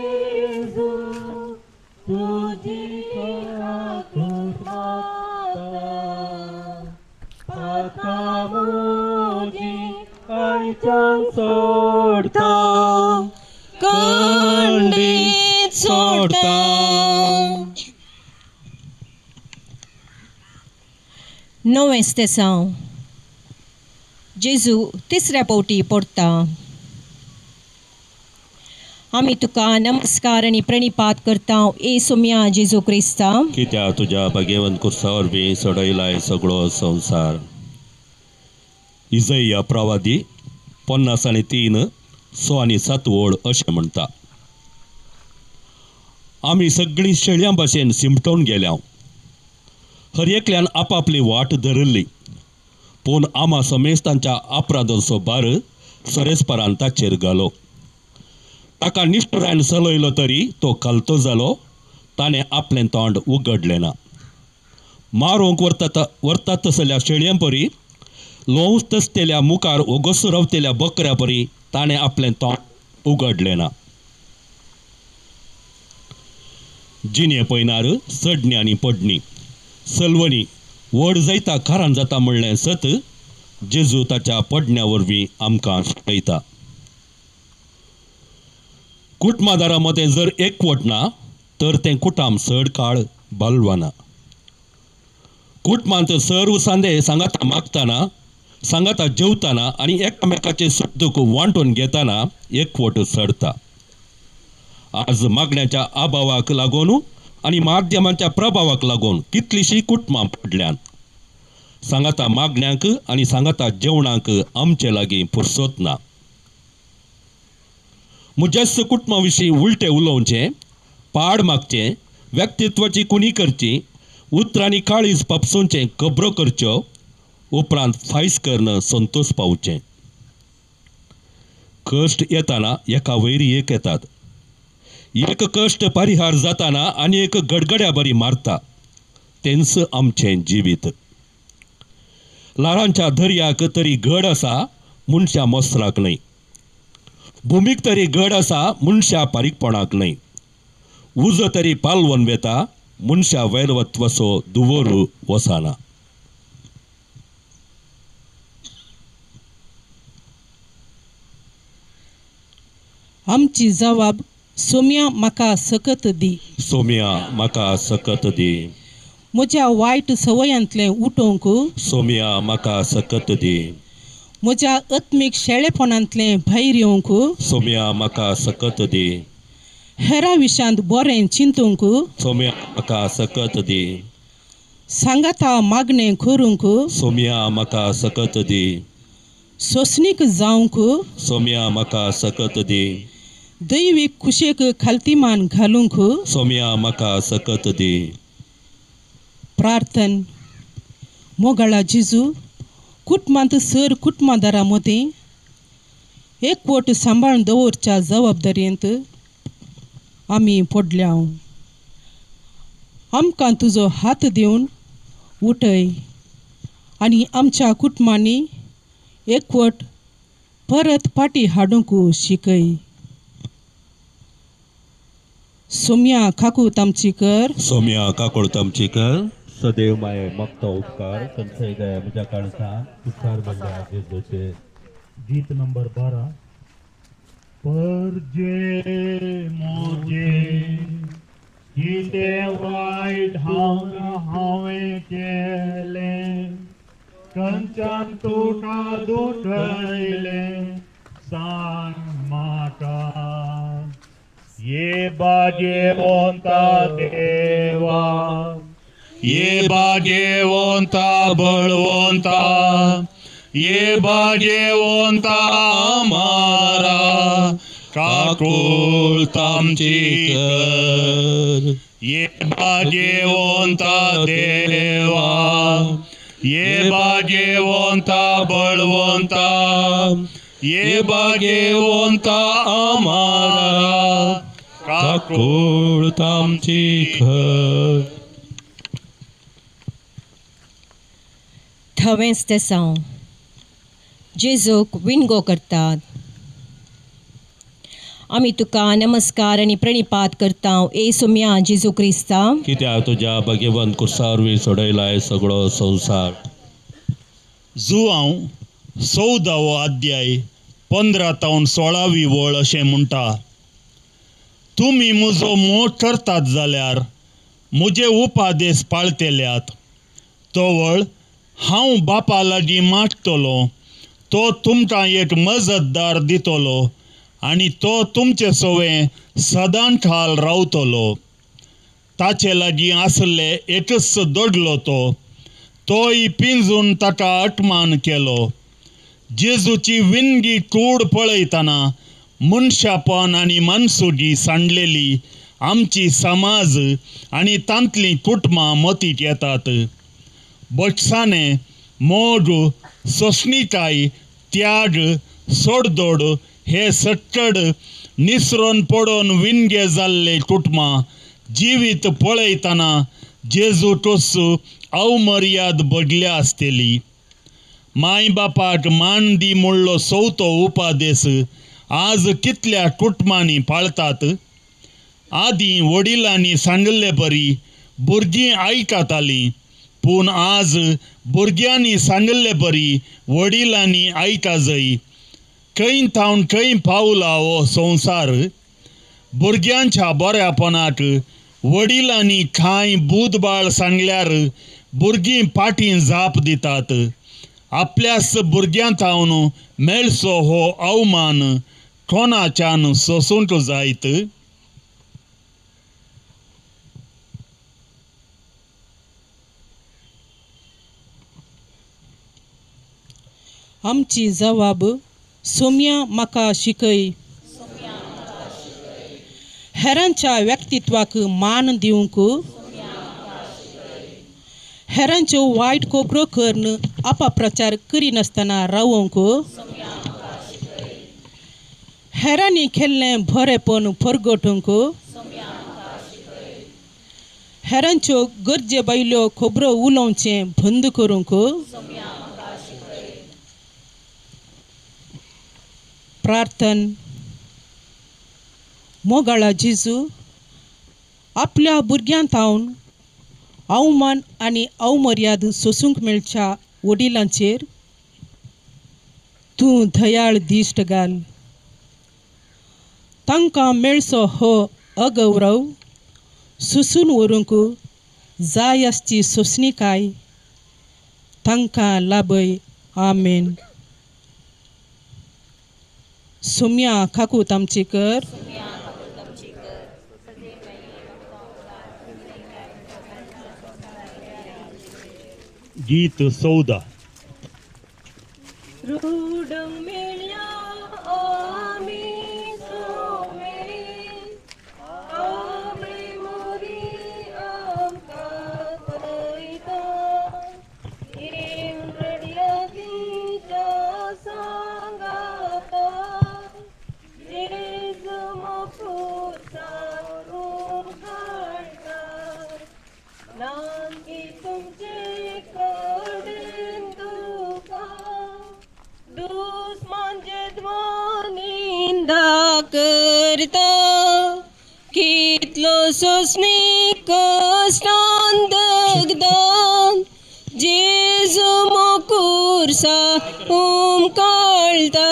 जेजू तुजी काकूत मागता, पातकां म्हजी आयच्यान सोडता, खंडीत सोडता। नवें स्तेसांव। जेजू तिसऱ्या पावटी पडटा। आमी तुका नमस्कार आनी प्रणिपात करता ए सोम्या जेजू क्रिस्ता, कित्याक तुज्या भाग्यवंत कुर्सा वरवीं सोडयलाय सगळो संवसार। इजया प्रवादी 53 6 आनी 7 ओळ अशें म्हणटा, आमी सगळीं शेळयां भाशेन सिमटोवन गेल्या, हर एकल्यान आपापली वाट धरिल्ली, पूण आमा समेस्तांच्या अपराधांचो भार सरेस्परान ताचेर घालो। ताका निश्ठुरान सलयलो तरी तो खालतो जालो, ताणें आपलें तोंड उगडलें ना। मारूंक व्हरतात तसल्या शेळयां परी, ल्हव तसतेल्या मुखार ओगोस रावतेल्या बकऱ्या परी ताणें आपलें तोंड उगडलें ना। जिणे पयनार चडणी आनी पडणी, सलवणी व्हड जायता खारान जाता म्हणलें सत जेजू ताच्या पडण्या वरवीं आमकां शिकयता। कुटुंबादारा मदें जर एकवट ना तर तें कुटाम चड काळ बालवाना। कुटुंबांत सर्व सांदे सांगाता मागतना, सांगाता जेवतना आनी एकामेकाचे सुख दुख वांटून घेतना एकवट चडता। आज मागण्याच्या अभावाक लागून आनी माध्यमांच्या प्रभावाक लागून कितलींशीं कुटुंबां पडल्यांत. सांगाता मागण्यांक आनी सांगाता जेवणाक आमचे लागीं फुरसत ना. मुजेस्त कुटुंबा विशीं उलटें उलोवचें, पाड मागचें, व्यक्तित्वाची कुणी करची, उतरांनी काळीज पापसोवचें, खबरो करच्यो, उपरांत फायस करून संतोष पावचें. कश्ट येताना एका वयर एक येतात. एक कश्ट परिहार जाताना आनी एक गडगड्या बरी मारता. तेंच आमचें जिवीत. ल्हारांच्या दर्याक तरी गड आसा, मनशा मोस्त्राक न्हय. भुमीक तरी गड आसा, मनशा पारीकपणाक न्हय. उजो तरी पालवन वेता, मनशा वैरवत्वाचो दुवोरू वसाना. आमची जवाब सोम्या म्हाका सकत दी. सोम्या म्हाका सकत दी. म्हज्या वायट संवयांतलें उठोवंक सोम्या म्हाका सकत दी. म्हज्या आत्मीक शेळेपणांतलें भायर येवंक सोम्या म्हाका सकत दी. हेरा विशांत बरें चिंतूंक सोम्या म्हाका सकत दी. सांगाता मागणें करूंक सोम्या म्हाका सकत दी. सोसणीक जावंक सोम्या म्हाका सकत दी. दैवीक खुशेक खालतीमान घालूंक सोम्या म्हाका सकत दी. प्रार्थन. मोगाळा जेजू, कुटुंबांत सर कुटुंबादारां मदीं एकवट सांबाळून दवरच्या जबाबदारेंत आमी पडल्या. आमकां तुजो हात दिवन उठय आनी आमच्या कुटुंबांनी एकवट परत फाटीं हाडूंक शिकय. सोम्या काकूत आमची कर. सोम्या काकूत आमची कर. सदैव माये मागता उपकार संशय दया म्हज्या काळजा उपकार म्हणल्या जेजूचे. गीत नंबर 12. परजे मोजे कितें वायट हांवें केलें, कंच्यान तुका दुखयलें सांग म्हाका. ये भाग्यवंता देवा, ये भाग्यवंता बळवंता, ये भाग्यवंता मारा काकूळ आमची कर. ये भाग्यवंता देवा, ये भाग्यवंता बळवंता, ये भाग्यवंता आमारा काकूळ आमची कर. थवेंच तेसांव जेजूक विणगो करतात. आमी तुका नमस्कार आनी प्रणिपात करता ए सोम्या जेजू क्रिस्ता, कित्याक तुज्या भाग्यवंत कुर्सा वरवीं सोडयलाय सगळो संवसार. जुआंव 14वो अध्याय 15 तावन 16वी वळ अशें म्हणटा, तुमी म्हजो मोग करतात जाल्यार म्हजे उपादेश पाळतेल्यात. तवळ हांव बापा लागीं मागतलो, तो तुमकां एक मजतदार दितलो आनी तो तुमचे सवें सदां खाल रावतलो. ताचे लागीं आसले एकच दोडलो तो, तोय पिंजून ताका अपमान केलो. जेजूची विनगी कूड पळयतना मनशापण आनी मनसुगी सांडलेली आमची समाज आनी तांतलीं कुटुंबां मतीक येतात. बक्षाने मोग, सोंसणीकाय, त्याग, सोडदोड हे सट्टड निसरोन पडोन विनगे जाल्ले कुटुंबां जिवीत पळयतना जेजू टोस्सू अवमर्याद बदल्या आसतली. माय बापाक मान दी म्हणलो चवथो उपादेश आज कितल्या कुटुंबांनी पाळतात. आदीं वडिलांनी सांगिल्ले बरी भुरगीं आयकतालीं, पूण आज भुरग्यांनी सांगिल्ले बरी वडिलांनी आयकजय. खंय थावन खंय पावला हो संवसार. भुरग्यांच्या बऱ्यापणाक वडिलांनी कांय बुदबाळ सांगल्यार भुरगीं फाटीं जाप दितात. आपल्याच भुरग्यां थावन मेळचो हो अवमान कोणाच्यान सोसूंक जायत. आमची जवाब सोम्या म्हाका शिकय। हेरांच्या व्यक्तित्वाक मान दिवंक, हेरांच्यो वायट खबरो करून अपप्रचार करिनासतना रावंक, हेरांनी केल्लें बरेपण परगटूंक, हेरांच्यो गरजे भायल्यो खबरो उलोवचें बंद करूंक। प्रार्थन। मोगाळा जेजू, आपल्या भुरग्यां थावन अवमान आनी अवमर्याद सोसूंक मेळच्या वडिलांचेर तूं दयाळ दिश्ट घाल। तांकां मेळचो हो अगौरव सोसून व्हरूंक जाय आसची सोंसणीकाय तांकां लाभय। आमेन। सोम्या काकूत आमची कर। गीत 14। करता कितलो सोसणी कश्टान दगदान जेजू मोकुरसा उमकाळता।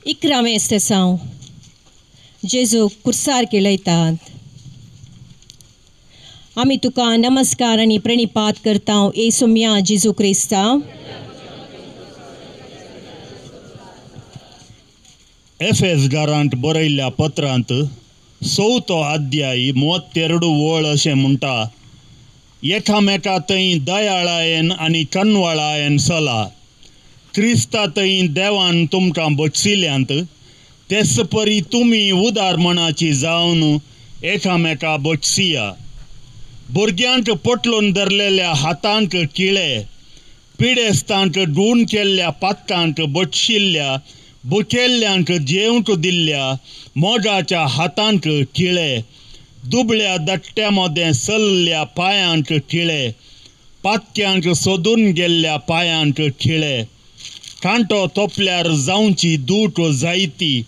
इकरावें सेसांव। जेजू कुर्सार केळयतात। आमी तुका नमस्कार आनी प्रणिपात करता येसुम्या जेजू क्रिस्ता। एफएस गारांत बरयल्ल्या पत्रांत 4 अध्याय 32 वळ अशें म्हणटा, एकामेका थंय दयाळायेन आनी कनवळायेन चला, क्रिस्ता थंय देवान तुमकां बक्षिल्यांत तेच परी तुमी उदार मनाची जावन एकामेका बक्षिया। भुरग्यांक पोटलून धरलेल्या हातांक किळे, पिडेस्तांक गूण केल्ल्या पातकांक बक्षिल्ल्या, बुकेल्ल्यांक जेवंक दिल्ल्या मोगाच्या हातांक किळे, दुबळ्या दट्ट्या मदें सल्ल्या पांयांक किळे, पातक्यांक सोदून गेल्ल्या पांयांक खिळे, कांटो तोपल्यार जावची दूट जायती,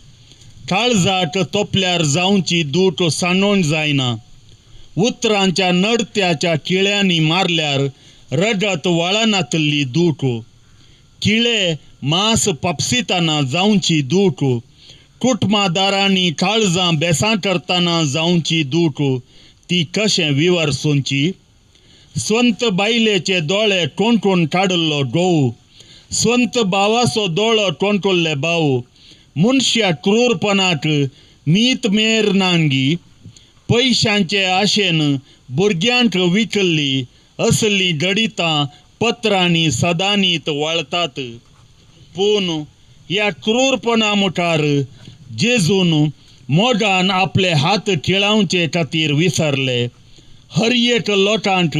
काळजाक तोपल्यार जावची दूट सांडोवंक जायना, उतरांच्या नडत्याच्या किळ्यांनी मारल्यार रगत वळनातली दूट, किळे मांस पपसितना जावची दूट, कुटुंबादारांनी काळजां बेसां करतना जावची दूट, ती कशें विवर्सुंची? स्वंत बायलेचे दोळे कोणकोण काडिल्लो घोव, स्वंत भावाचो दोळो कोणकोल्ले भाव, मनशा क्रूरपणाक मीत मेर नांगी, पयशांचे आशेन भुरग्यांक विकल्ली असली गणितां पत्रांनी सदांनीत वळतात। पूण ह्या क्रूरपणा मुखार जेजून मोगान आपले हात खिळावचे खातीर विसरले। हर एक लोकांक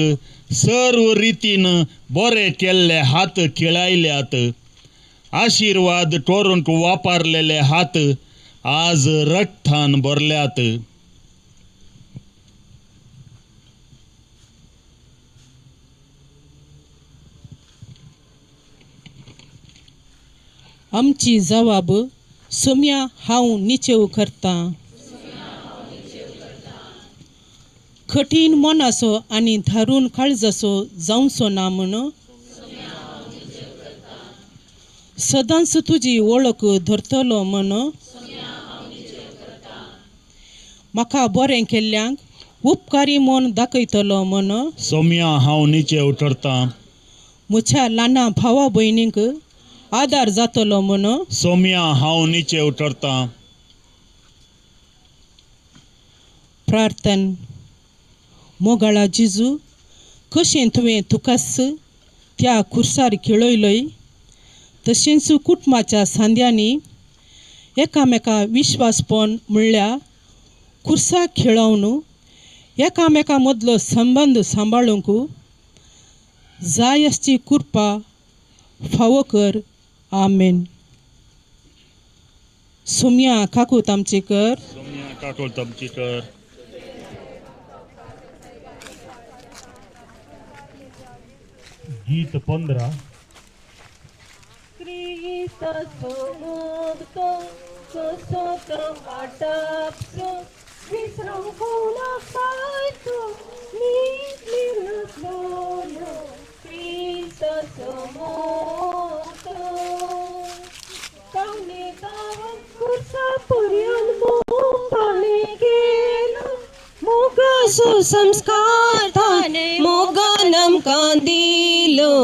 सर्व रितीन बरे केल्ले हात खिळायल्यात। आशिर्वाद करूंक वापरलेले हात आज रक्तान भरल्यात। आमची जवाब सोम्या हांव निचेव करता। कठीण मनाचो आनी धारून काळजाचो जावचो ना म्हूण सदांच तुजी वळख धरतलो म्हूण म्हाका बरें केल्ल्यांक उपकारी म्हूण दाखयतलो म्हूण सोम्या हांव निचेव करता। म्हज्या ल्हाना भावा भयणींक आदार जातलो म्हूण सोम्या हांव निचेव करता। प्रार्थन। मोगाळा जेजू, कशें तुवें तुकाच त्या खुर्सार खेळयलय तशेंच कुटुंबाच्या सांद्यांनी एकामेका विश्वासपण म्हणल्यार खुर्सा खेळोवन एकामेका मदलो संबंद सांबाळूंक जाय आसची कृपा फावो कर. आमेन. सोम्या काकूत आमची कर. सोम्या काकूत आमची कर. गीत 15. क्रिस्ताचो मोग तो कसो तो वाटापसो विसरूंक कोणाक पायतो न्हिदली नासलोलो क्रिस्ताचो मोग तो ताणे गांवान खुर्सा पर्यंत मोग ताणे केलो मोगाचो संस्कार ताणे मोगान आमकां दिलो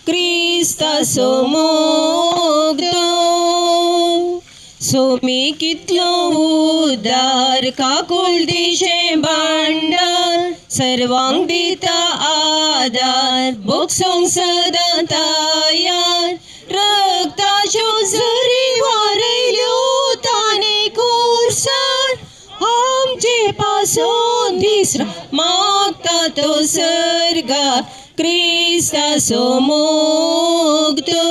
क्रिस्ताचो मोग तो. सोमी कितलो उदार काकुळतीचें भांडार सर्वांक दिता आदार भोगसूंक सदां तयार रक्ताच्यो झरी वारयल्यो ताणें खुर्सार आमचे पासून दीस मागता तो सर्गार क्रिस्ताचो मोग तो.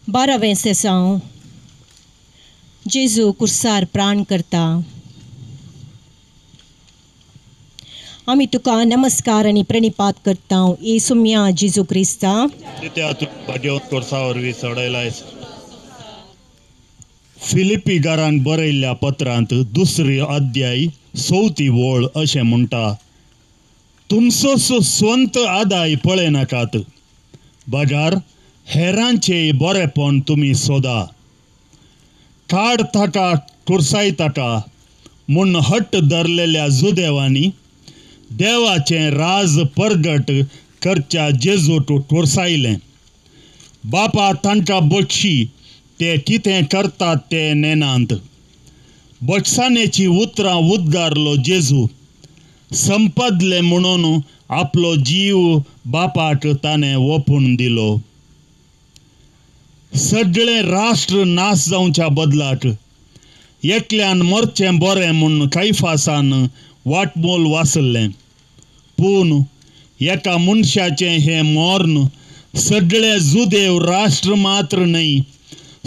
बारावें सेसांव. जेजू कुर्सार प्राण करता. आमी तुका नमस्कार आनी प्रणिपात करता येसुम्या जेजू क्रिस्ता. फिलिपीकारांक बरयल्ल्या पत्रांत 2 अध्याय 4 वळ अशें म्हणटा, तुमचो स्वंत आदाय पळयनाकात बगार हेरांचे बरेपण तुमी सोदा. काड ताका कुर्साय ताका म्हूण हट्ट धरलेल्या जुदेवांनी देवाचें राज परगट करच्या जेजूक कुर्सायलें. बापा तांकां बक्षी ते कितें करतात ते नेनांत. बक्षानेची उतरां उद्गारलो जेजू संपदले म्हणून आपलो जीव बापाक ताणें ओपून दिलो. सगळें राष्ट्र नाश जावच्या बदलाक एकल्यान मरचें बरें म्हूण कैफासान वाटमोल वाचल्लें. पूण एका मनशाचें हें मर्ण सगळें जुदेव राष्ट्र मात्र न्हय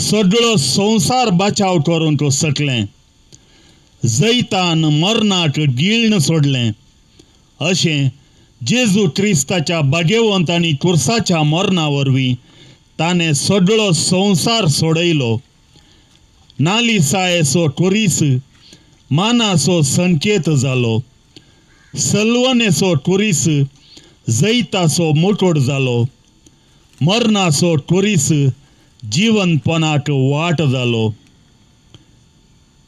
सगळो संवसार बचाव करूंक शकलें. जैतान मरणाक गिळण सोडलें. अशें जेजू क्रिस्ताच्या भाग्यवंत आनी कुर्साच्या मरणा वरवीं ताणें सगळो संवसार सोडयलो. नालिसायेचो कुरीस मानाचो संकेत जालो. सलवणेचो कुरीस जैताचो मुकुट जालो. मरणाचो कुरीस जिवनपणाक वाट जालो.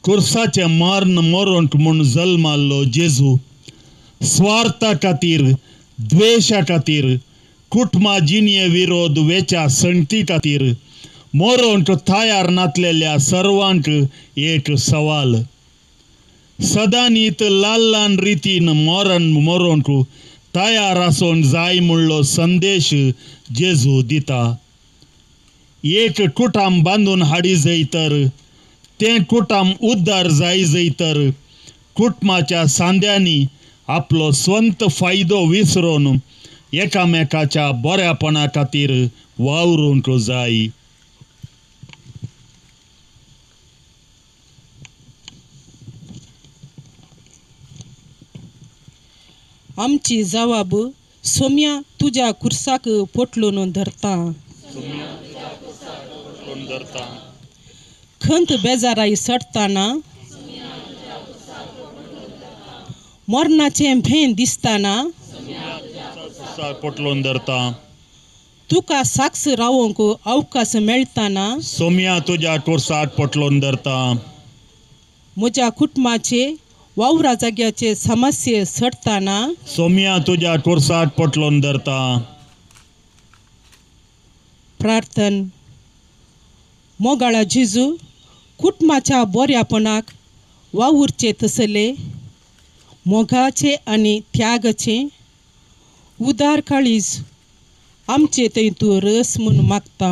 कुर्साचें मर्ण मरूंक म्हूण जल्माल्लो जेजू स्वार्था खातीर द्वेशा खातीर कुटुंबा जिणये विरोध वेच्या संगती खातीर मरोंक तयार नातलेल्या सर्वांक एक सवाल. सदांनीत ल्हान ल्हान रितीन मरण मरोंक तयार आसूंक जाय म्हणलो संदेश जेजू दिता. एक कुटाम बांदून हाडी जाय तर तें कुटाम उद्धार जाय जाय तर कुटुंबाच्या सांद्यांनी आपलो स्वंत फायदो विसरून एकामेकाच्या बऱ्यापणा खातीर वावरूंक जाय. आमची जवाब सोम्या तुज्या कुर्साक पोटलून धरता. खंत बेजाराय सडटाना मरणाचें भें दिसताना पोटलून धरता. तुका साक्ष रावोंक अवकाश मेळटाना सोम्या तुज्या कुर्साक पोटलून धरता. म्हज्या कुटुंबाचे वावरा जाग्याचे समस्ये सडटाना सोम्या तुज्या कुर्साक पोटलून धरता. प्रार्थन. मोगाळा जेजू कुटुंबाच्या बऱ्यापणाक वावुरचे तसले मोगाचे आनी त्यागाचे उदार काळीज आमचे थंय तूं रस म्हूण मागता.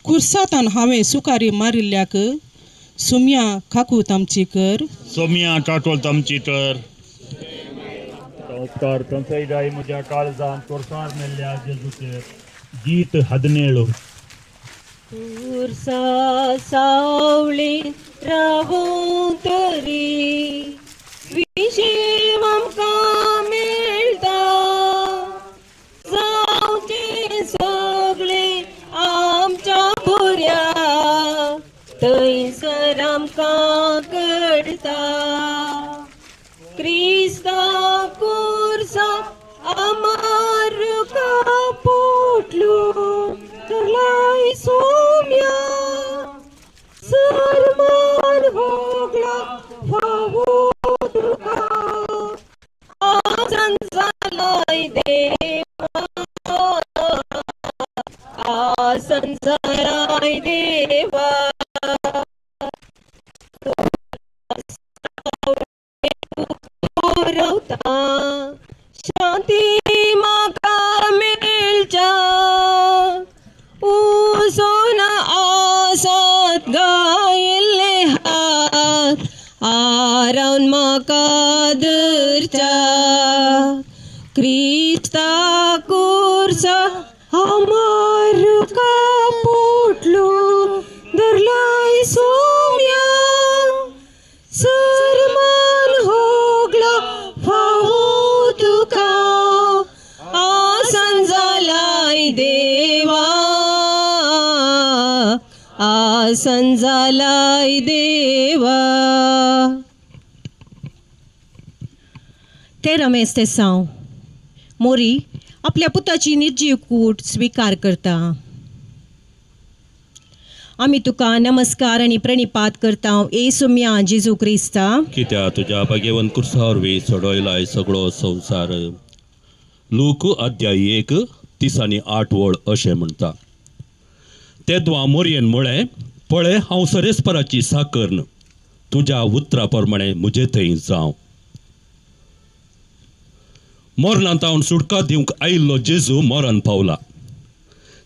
कुर्सातान हांवें सुकारी मारिल्ल्याक सोम्या काकूत आमची कर. सोम्या काकूत आमची कर. उपकार कंसय जाय म्हज्या काळजान कोर्सार मेल्ल्या जेजूचेर. गीत 17. कुर्सा सावळी रावूं तरी विशेव आमकां मेळटा, जावचें सगळें आमच्या भुऱ्या थंयसर आमकां कळटा. क्रिस्ता कुर्सा आमार पोटलो धरलाय सोम्या, सरमान होगला फावो तुका आसन जालाय देवा, आसन जालाय देवा. शांती म्हाका मेळच्या, उसोन आसात गायिल्ले हात आरावन म्हाका धरच्या. क्रिस्ता कुर्सा आमार पोटलो धरलाय सोम्या, सरमान होगला फावो तुका आसन जालाय देवा, आसन जालाय देवा. 13 मेस्तेसांव मोरी आपल्या पुताची निर्जीव कूट स्वीकार करता. आमी तुका नमस्कार आनी प्रणिपात करता ए सोम्या जेजू क्रिस्ता, कित्या तुज्या भाग्यवंत कुर्सा वरवीं सोडयलाय सगळो संवसार. लूक अध्याय 1 30 आणि 8 वळ अशें म्हणटा. तेद्वा मोरयेन म्हळें, पळय हांव सरेस्पराची साकर्न, तुज्या उतरा प्रमाणे म्हजे थंय जावं. मरणांत हांव सुटका दिवंक आयिल्लो जेजू मरण पावला.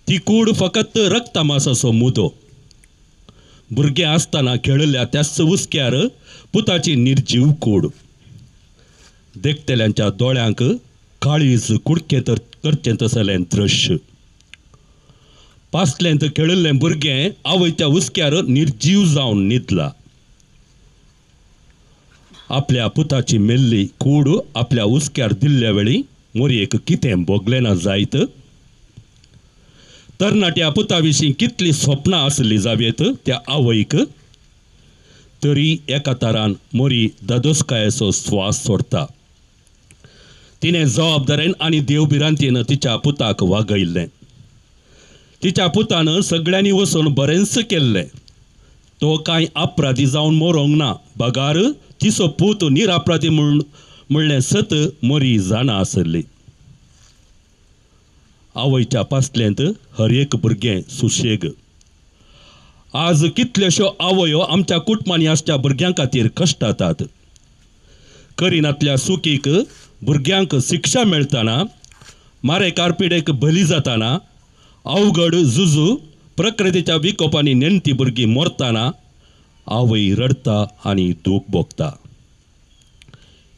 ती कूड फकत रक्तमासाचो मुदो. भुरगें आसतना खेळिल्ल्या त्याच हुस्क्यार पुताची निर्जीव कूड. देखतल्यांच्या दोळ्यांक काळीज कुडकें तर करचें तसलें दृश्य. पासलेंत खेळिल्लें भुरगें आवयच्या हुस्क्यार निर्जीव जावन न्हिदला. आपल्या पुताची मेल्ली कूड आपल्या हुस्क्यार दिल्ल्या वेळी मोरयेक कितें भोगलें ना जायत. तरणाट्या पुता विशीं कितलीं सपनां आसलीं जावयेत त्या आवयक. तरी एका तारान मोरी दादोसकायेचो स्वास सोडटा. तिणें जबाबदारेन आनी देवभिरांतीन तिच्या पुताक वागयल्लें. तिच्या पुतान सगळ्यांनी वचून बरेंच केल्लें. तो कांय अपराधी जावन मरोंक ना, बगार तिचो पूत निरापराधी म्हूण म्हणलें सत मोरी जाणा आसली. आवयच्या पासलेंत हर एक भुरगें सुशेग. आज कितल्योश्यो आवयो आमच्या कुटुंबांनी आसच्या भुरग्यां खातीर कश्टातात. करिनातल्या सुकीक भुरग्यांक शिक्षा मेळटना, मारे कारपिडेक बली जाताना, अवघड जुजू प्रकृतीच्या विकोपांनी नेणटी भुरगीं मरतना आवय रडटा आनी दूख भोगता.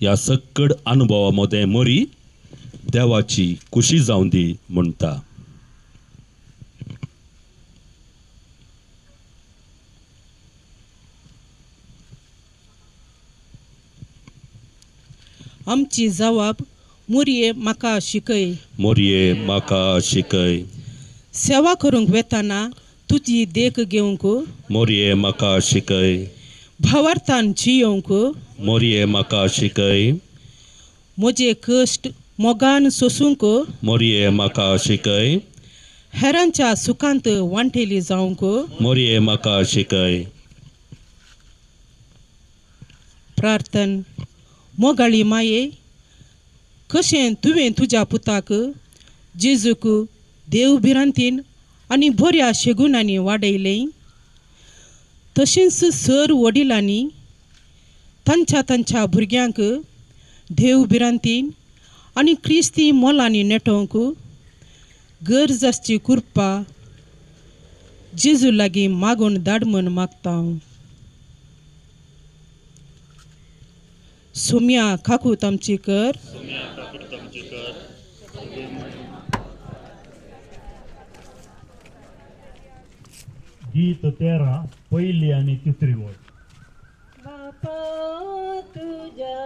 ह्या सक्कड अनुभवा मदें मोरी देवाची खुशी जावं दी म्हणटा. आमची जवाब मोरये म्हाका शिकय, मोरये म्हाका शिकय. सेवा करूंक वेताना तुजी देख घेवंक मोरये म्हाका शिकय. भावार्थान जियोवंक मोरये म्हाका शिकय. म्हजे कश्ट मोगान सोसूंक मोरये म्हाका शिकय. हेरांच्या सुखांत वांटेली जावंक मोरये म्हाका शिकय. प्रार्थन. मोगाळी माये, कशें तुवें तुज्या पुताक जेजूक देव भिरांतीन आनी बऱ्या शेगुणांनी वाडयलें, तशेंच सर वडिलांनी तांच्या तांच्या भुरग्यांक देव भिरांतीन आनी क्रिस्ती मोलांनी नेटोवंक गरज आसची कृपा जेजू लागीं मागून धाड म्हूण मागता. सोम्या काकूत आमची कर. गीत 13 पहिली आणि तिसरी ओळ. बापा तुझ्या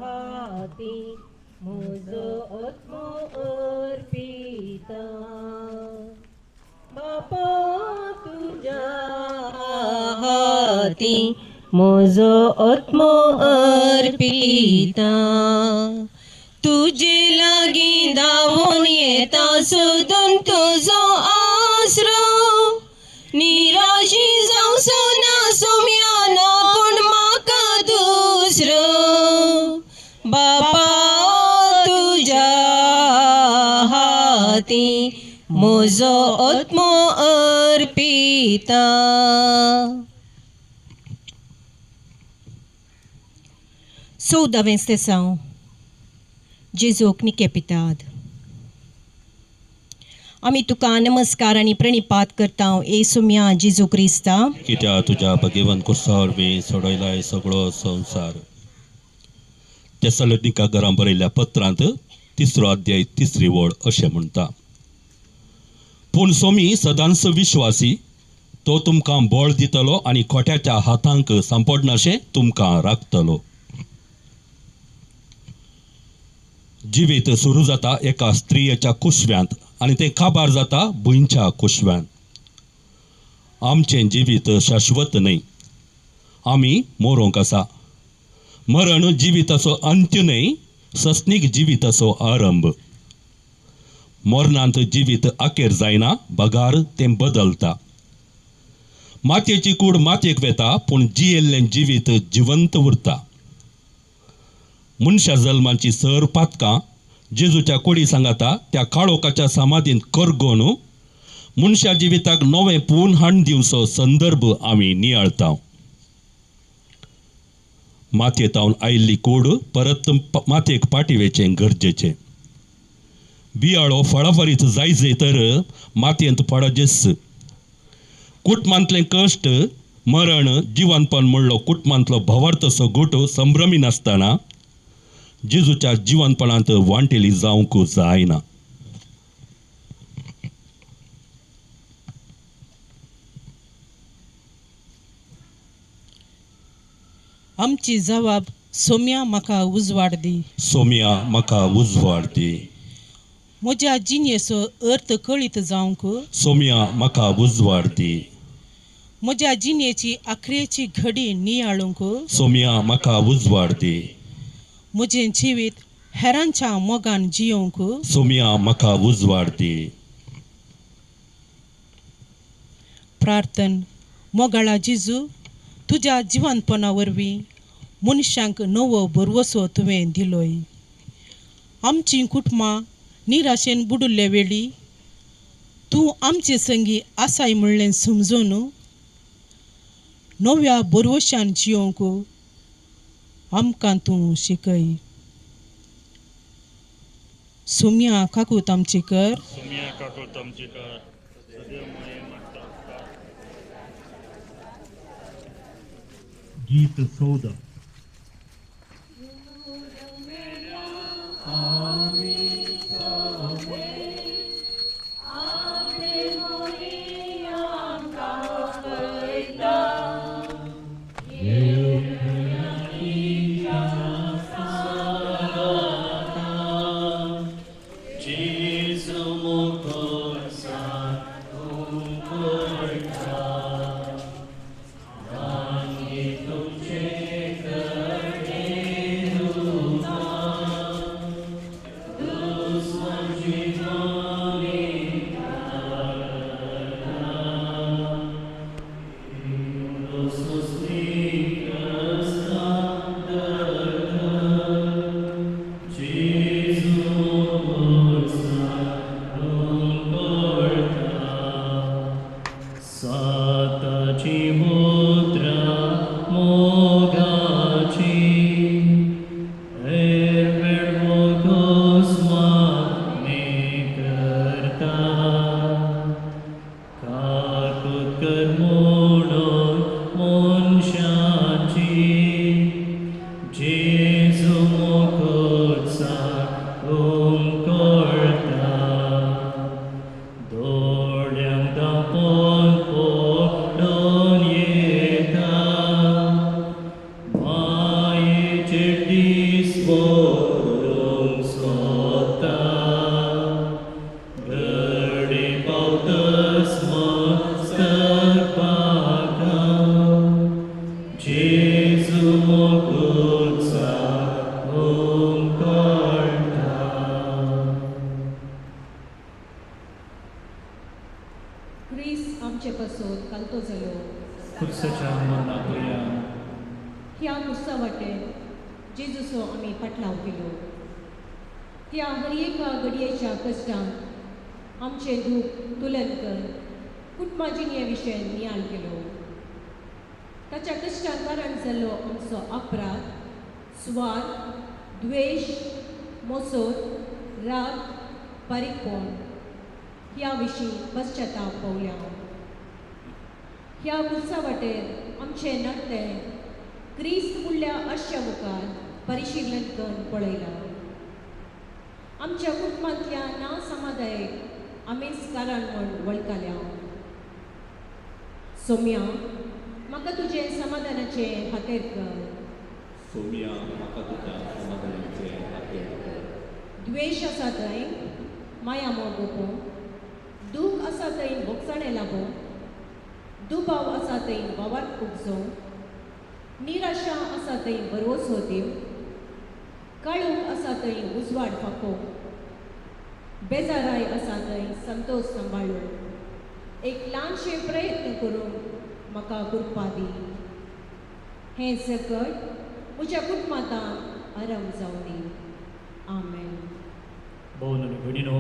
हाती म्हजो आत्मो अर्पिता, बापा तुझ्या हाती म्हजो आत्मो अर्पिता, तुजे लागीं धांवून येता सोदून तुजो आसरो, निराशी जावचो ना सोम्या ना कोण म्हाका दुसरो, बापा तुज्या हाती म्हजो आत्मो अर्पिता. 14वें स्तेसांव. जेजूक निकेपिताद. आमी तुका नमस्कार आनी प्रणिपात करता ए सोम्या जेजू क्रिस्ता, कित्या तुज्या भगेवन कुर्सा वरवीं सोडयलाय सगळो संवसार. तेसलोनिका घरां बरयल्ल्या पत्रांत 3 अध्याय 3 ओळ अशें म्हणटा, पूण सोमी सदांच विश्वासी, तो तुमकां बळ दितलो आनी खोट्याच्या हातांक सांपडनाशें तुमकां राखतलो. जिवीत सुरू जाता एका स्त्रियेच्या कुशव्यांत आनी तें काबार जाता भुंयच्या कुशव्यांत. आमचें जिवीत शाश्वत न्हय, आमी मरोंक आसा. मरण जिविताचो अंत्य न्हय, सस्नीक जिविताचो आरंभ. मरणांत जिवीत अखेर जायना, बगार तें बदलता. मातयेची कूड मातयेक वेता, पूण जियेल्लें जिवीत जिवंत उरता. मनशा जल्माची सर पातकां जेजूच्या कुडी सांगाता त्या काळोखाच्या समाधींत करगोन मनशा जिविताक नवें पूर्ण हाण दिवचो संदर्भ आमी नियाळता. मातयेतावन आयिल्ली कूड परत मातयेक पाटी वेचें गरजेचें. बियाळो फळाफरीत जायजे तर मातयेंत पडजेच. कुटुंबांतलें कश्ट, मरण, जिवनपण म्हणलो कुटुंबांतलो भवार्थसो गुट संभ्रमी नासतना जेजूच्या जिवनपणांत वांटेली जावंक जायना. आमची जवाब सोम्या म्हाका उजवाड दी, सोम्या म्हाका उजवाड दी. म्हज्या जिणेचो अर्थ कळीत जावंक सोम्या म्हाका उजवाड दी. म्हज्या जिणेची आखरेची घडी नियाळूंक सोम्या म्हाका उजवाड दी. म्हजें जिवीत हेरांच्या मोगान जियोवंक सोम्या म्हाका उजवाड दी. प्रार्थन. मोगाळा जेजू, तुज्या जिवनपणा वरवीं मनशांक नवो भरवसो तुवें दिलोय. आमचीं कुटुंबां निराशेन बुडुल्ले वेळी तूं आमचे संगी आसाय म्हणलें समजून नव्या भरवशान जियोवंक आमकां तूं शिकय. सोम्या काकूत आमची कर. सोम्या काकूत आमची कर. गीत 14. क्रिस्त आमचे पासून कालतो जालो खुर्साच्या मरणा पर्यंत. ह्या कुर्सा वाटेन जेजूचो आमी फाटलाव केलो. त्या हर एका घडयेच्या कश्टांत आमचें दूख तुलन कर कुटुंबा जिणे विशय नियाळ केलो. ताच्या कश्टांक कारण जाल्लो आमचो अपराध, सुवार्थ, द्वेश, मोसोत, राग, बारीकपण ह्या विशीं पश्चाताप पावल्या. ह्या कुर्सा वाटेर आमचें नातें क्रिस्त मुडल्या आरशा मुखार परिशिलन करून पळयलां. आमच्या कुटुंबांतल्या ना समादायक आमीच कारण म्हूण वळखल्या. सोम्या, म्हाका तुजें समाधानाचें हातेर कर. सोम्या, म्हाका तुज्या समाधानाचें हातेर कर. द्वेश आसा थंय माया मोग ओपोवं, दूख आसा थंय भोगसाणें लाबोवं, दुबाव आसा थंय भावार्थ उपजोवं, निराशा आसा थंय भरवसो दिवं, काळोख आसा थंय उजवाड फाकोवं, बेजाराय आसा थंय संतोश सांबाळूं, एक ल्हानशे प्रयत्न करून म्हाका कृपा दी. हें सकट म्हज्या कुटुंबांत आराम जावं दी. आमेन. भोवन आनी भयणीनो.